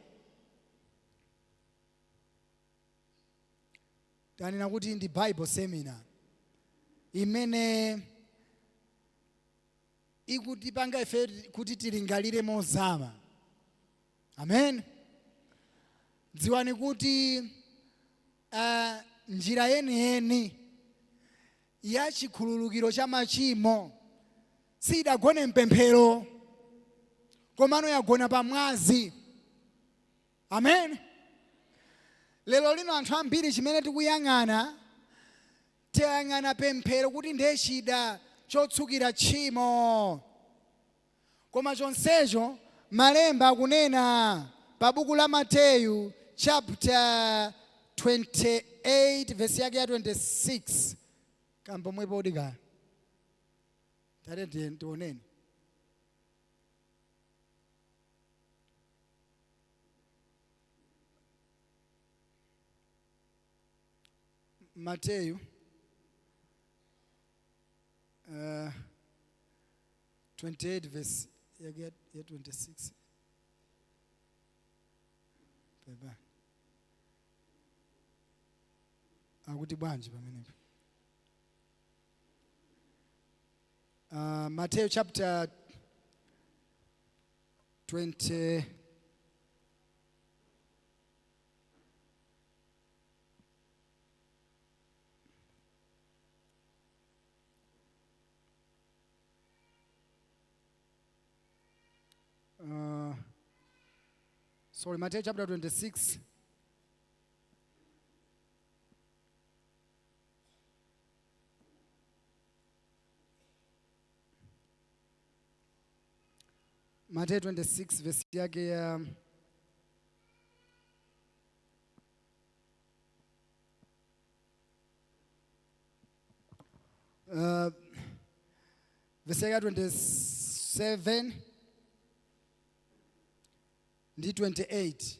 Tanena kuti ndi Bible seminar imene ikutipanga ife kuti tilingalire mozama. Amen. Dziwani kuti njira yeniyeni ya chikhululukiro cha machimo sidagone mpemphero, komano yagona pa mwazi. Amen. Lero lino anthu ambiri chimene tikuyang'ana, tiyang'ana pemphero kuti ndiye chida chotsukira tchimo, koma chonsecho malemba akunena pa buku la Mateyu chapter 28 verse yake ya 26 kambomwepo odikaya tate tiye tioneni. Mateyu 28 verse yake ya 26. Pepa, akuti bwanji pamenepo? Matthew chapter 20, sorry, Matthew chapter 26, Matthew 26 verse yake ya verse yake ya 27 ndi 28.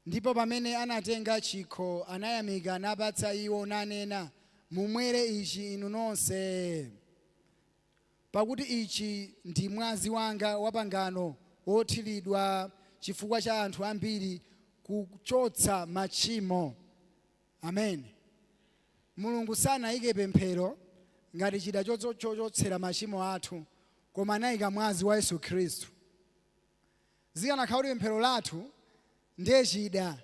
Ndipo pamene anatenga chikho, anayamika, napatsa iwo, nanena, "Mumwere ichi inu nonse, pakuti ichi ndi mwazi wanga wa pangano, wothiridwa chifukwa cha anthu ambiri kuchotsa machimo." Amen. Mulungu sanayike pemphero ngati chida chochotsera machimo athu, koma anayika mwazi wa Yesu Khristu. Zikanakhala kuti pemphero lathu ndiye chida,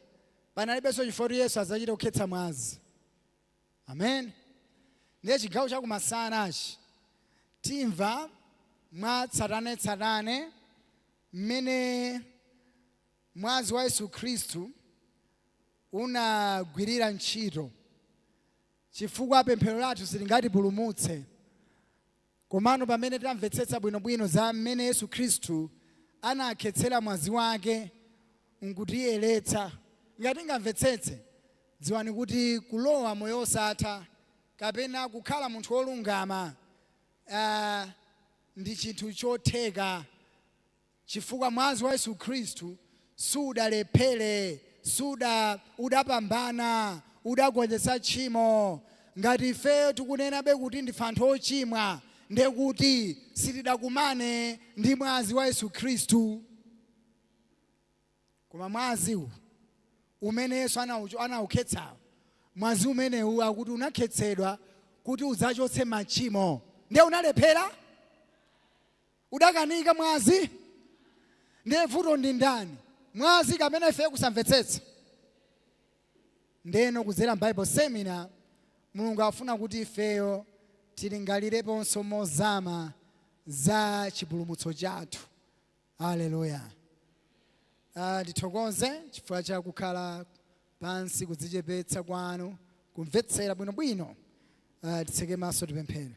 panalibenso chifukwa kuti Yesu adzachita kukhetsa mwazi. Amen. Ndiye chigawo chakumasanachi timva mwa tsatanetsatane mmene mwazi wa Yesu Khristu unagwirira ntchito, chifukwa pemphero lathu silingatipulumutse. Komano pamene tamvetsetsa bwinobwino za mmene Yesu Khristu anakhetsera mwazi wake nkutiyeretsa, ngati tingamvetsetse, dziwani kuti kulowa moyo osatha kapena kukhala munthu wolungama ndi chinthu chotheka, chifukwa mwazi wa Yesu Khristu sudalephere, suda udapambana, udagonjetsa tchimo. Ngati ifeyo tikunenabe kuti ndife anthu ochimwa, ndiye kuti sitidakumane ndi mwazi wa Yesu Khristu. Koma mwaziwu umene Yesu anawukhetsawo, mwazi umenewu akuti unakhetsedwa kuti udzachotse machimo. Ndiye unalephera? Udakanika mwazi? Ndiye vuto ndi ndani, mwazi kapena ife kusamvetsetsa? Ndeno kudzera Bible seminar, Mulungu afuna kuti ifeyo tilingalireponso mozama za chipulumutso chathu. Haleluya. Ndithokoze chifukwa cha kukhala pansi, kudzichepetsa kwanu, kumvetsera bwinobwino. Titseke maso, tipemphere.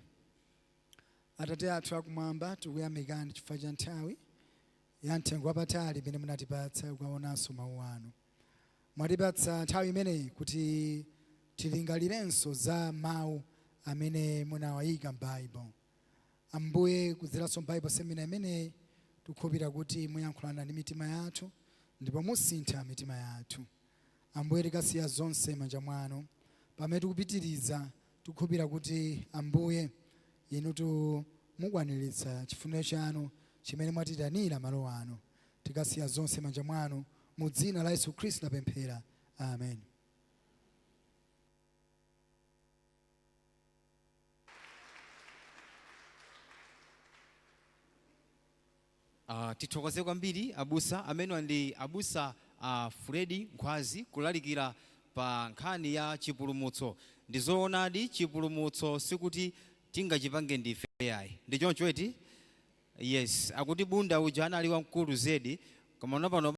Atate athu akumwamba, tikuyamikani chifukwa cha nthawi ya mtengo wapatali imene munatipatsa kukaonanso mawu anu. Mwatipatsa nthawi imeneyi kuti tilingalirenso za mawu Amene munawayika m'Baibo. Ambuye, kudzeranso m'Bible seminar imeneyi, tikukhulupirira kuti muyankhulana ndi mitima yathu ndipo musintha mitima yathu. Ambuye, tikasiya zonse manja mwanu pamene tikupitiriza. Tikukhulupirira kuti, Ambuye, inutu mukwaniritsa chifuniro chanu chimene mwatitanira malo ano. Tikasiya zonse manja mwanu, mu dzina la Yesu Khristu tapemphera, amen. Tithokoze kwambiri abusa amene ndi abusa Fredi Nkhwazi kulalikira pa nkhani ya chipulumutso. Ndi zoonadi, chipulumutso sikuti tingachipange ndife yayi, ndi choncho eti? Yes, akuti bunda uja anali wamkulu zedi, koma pano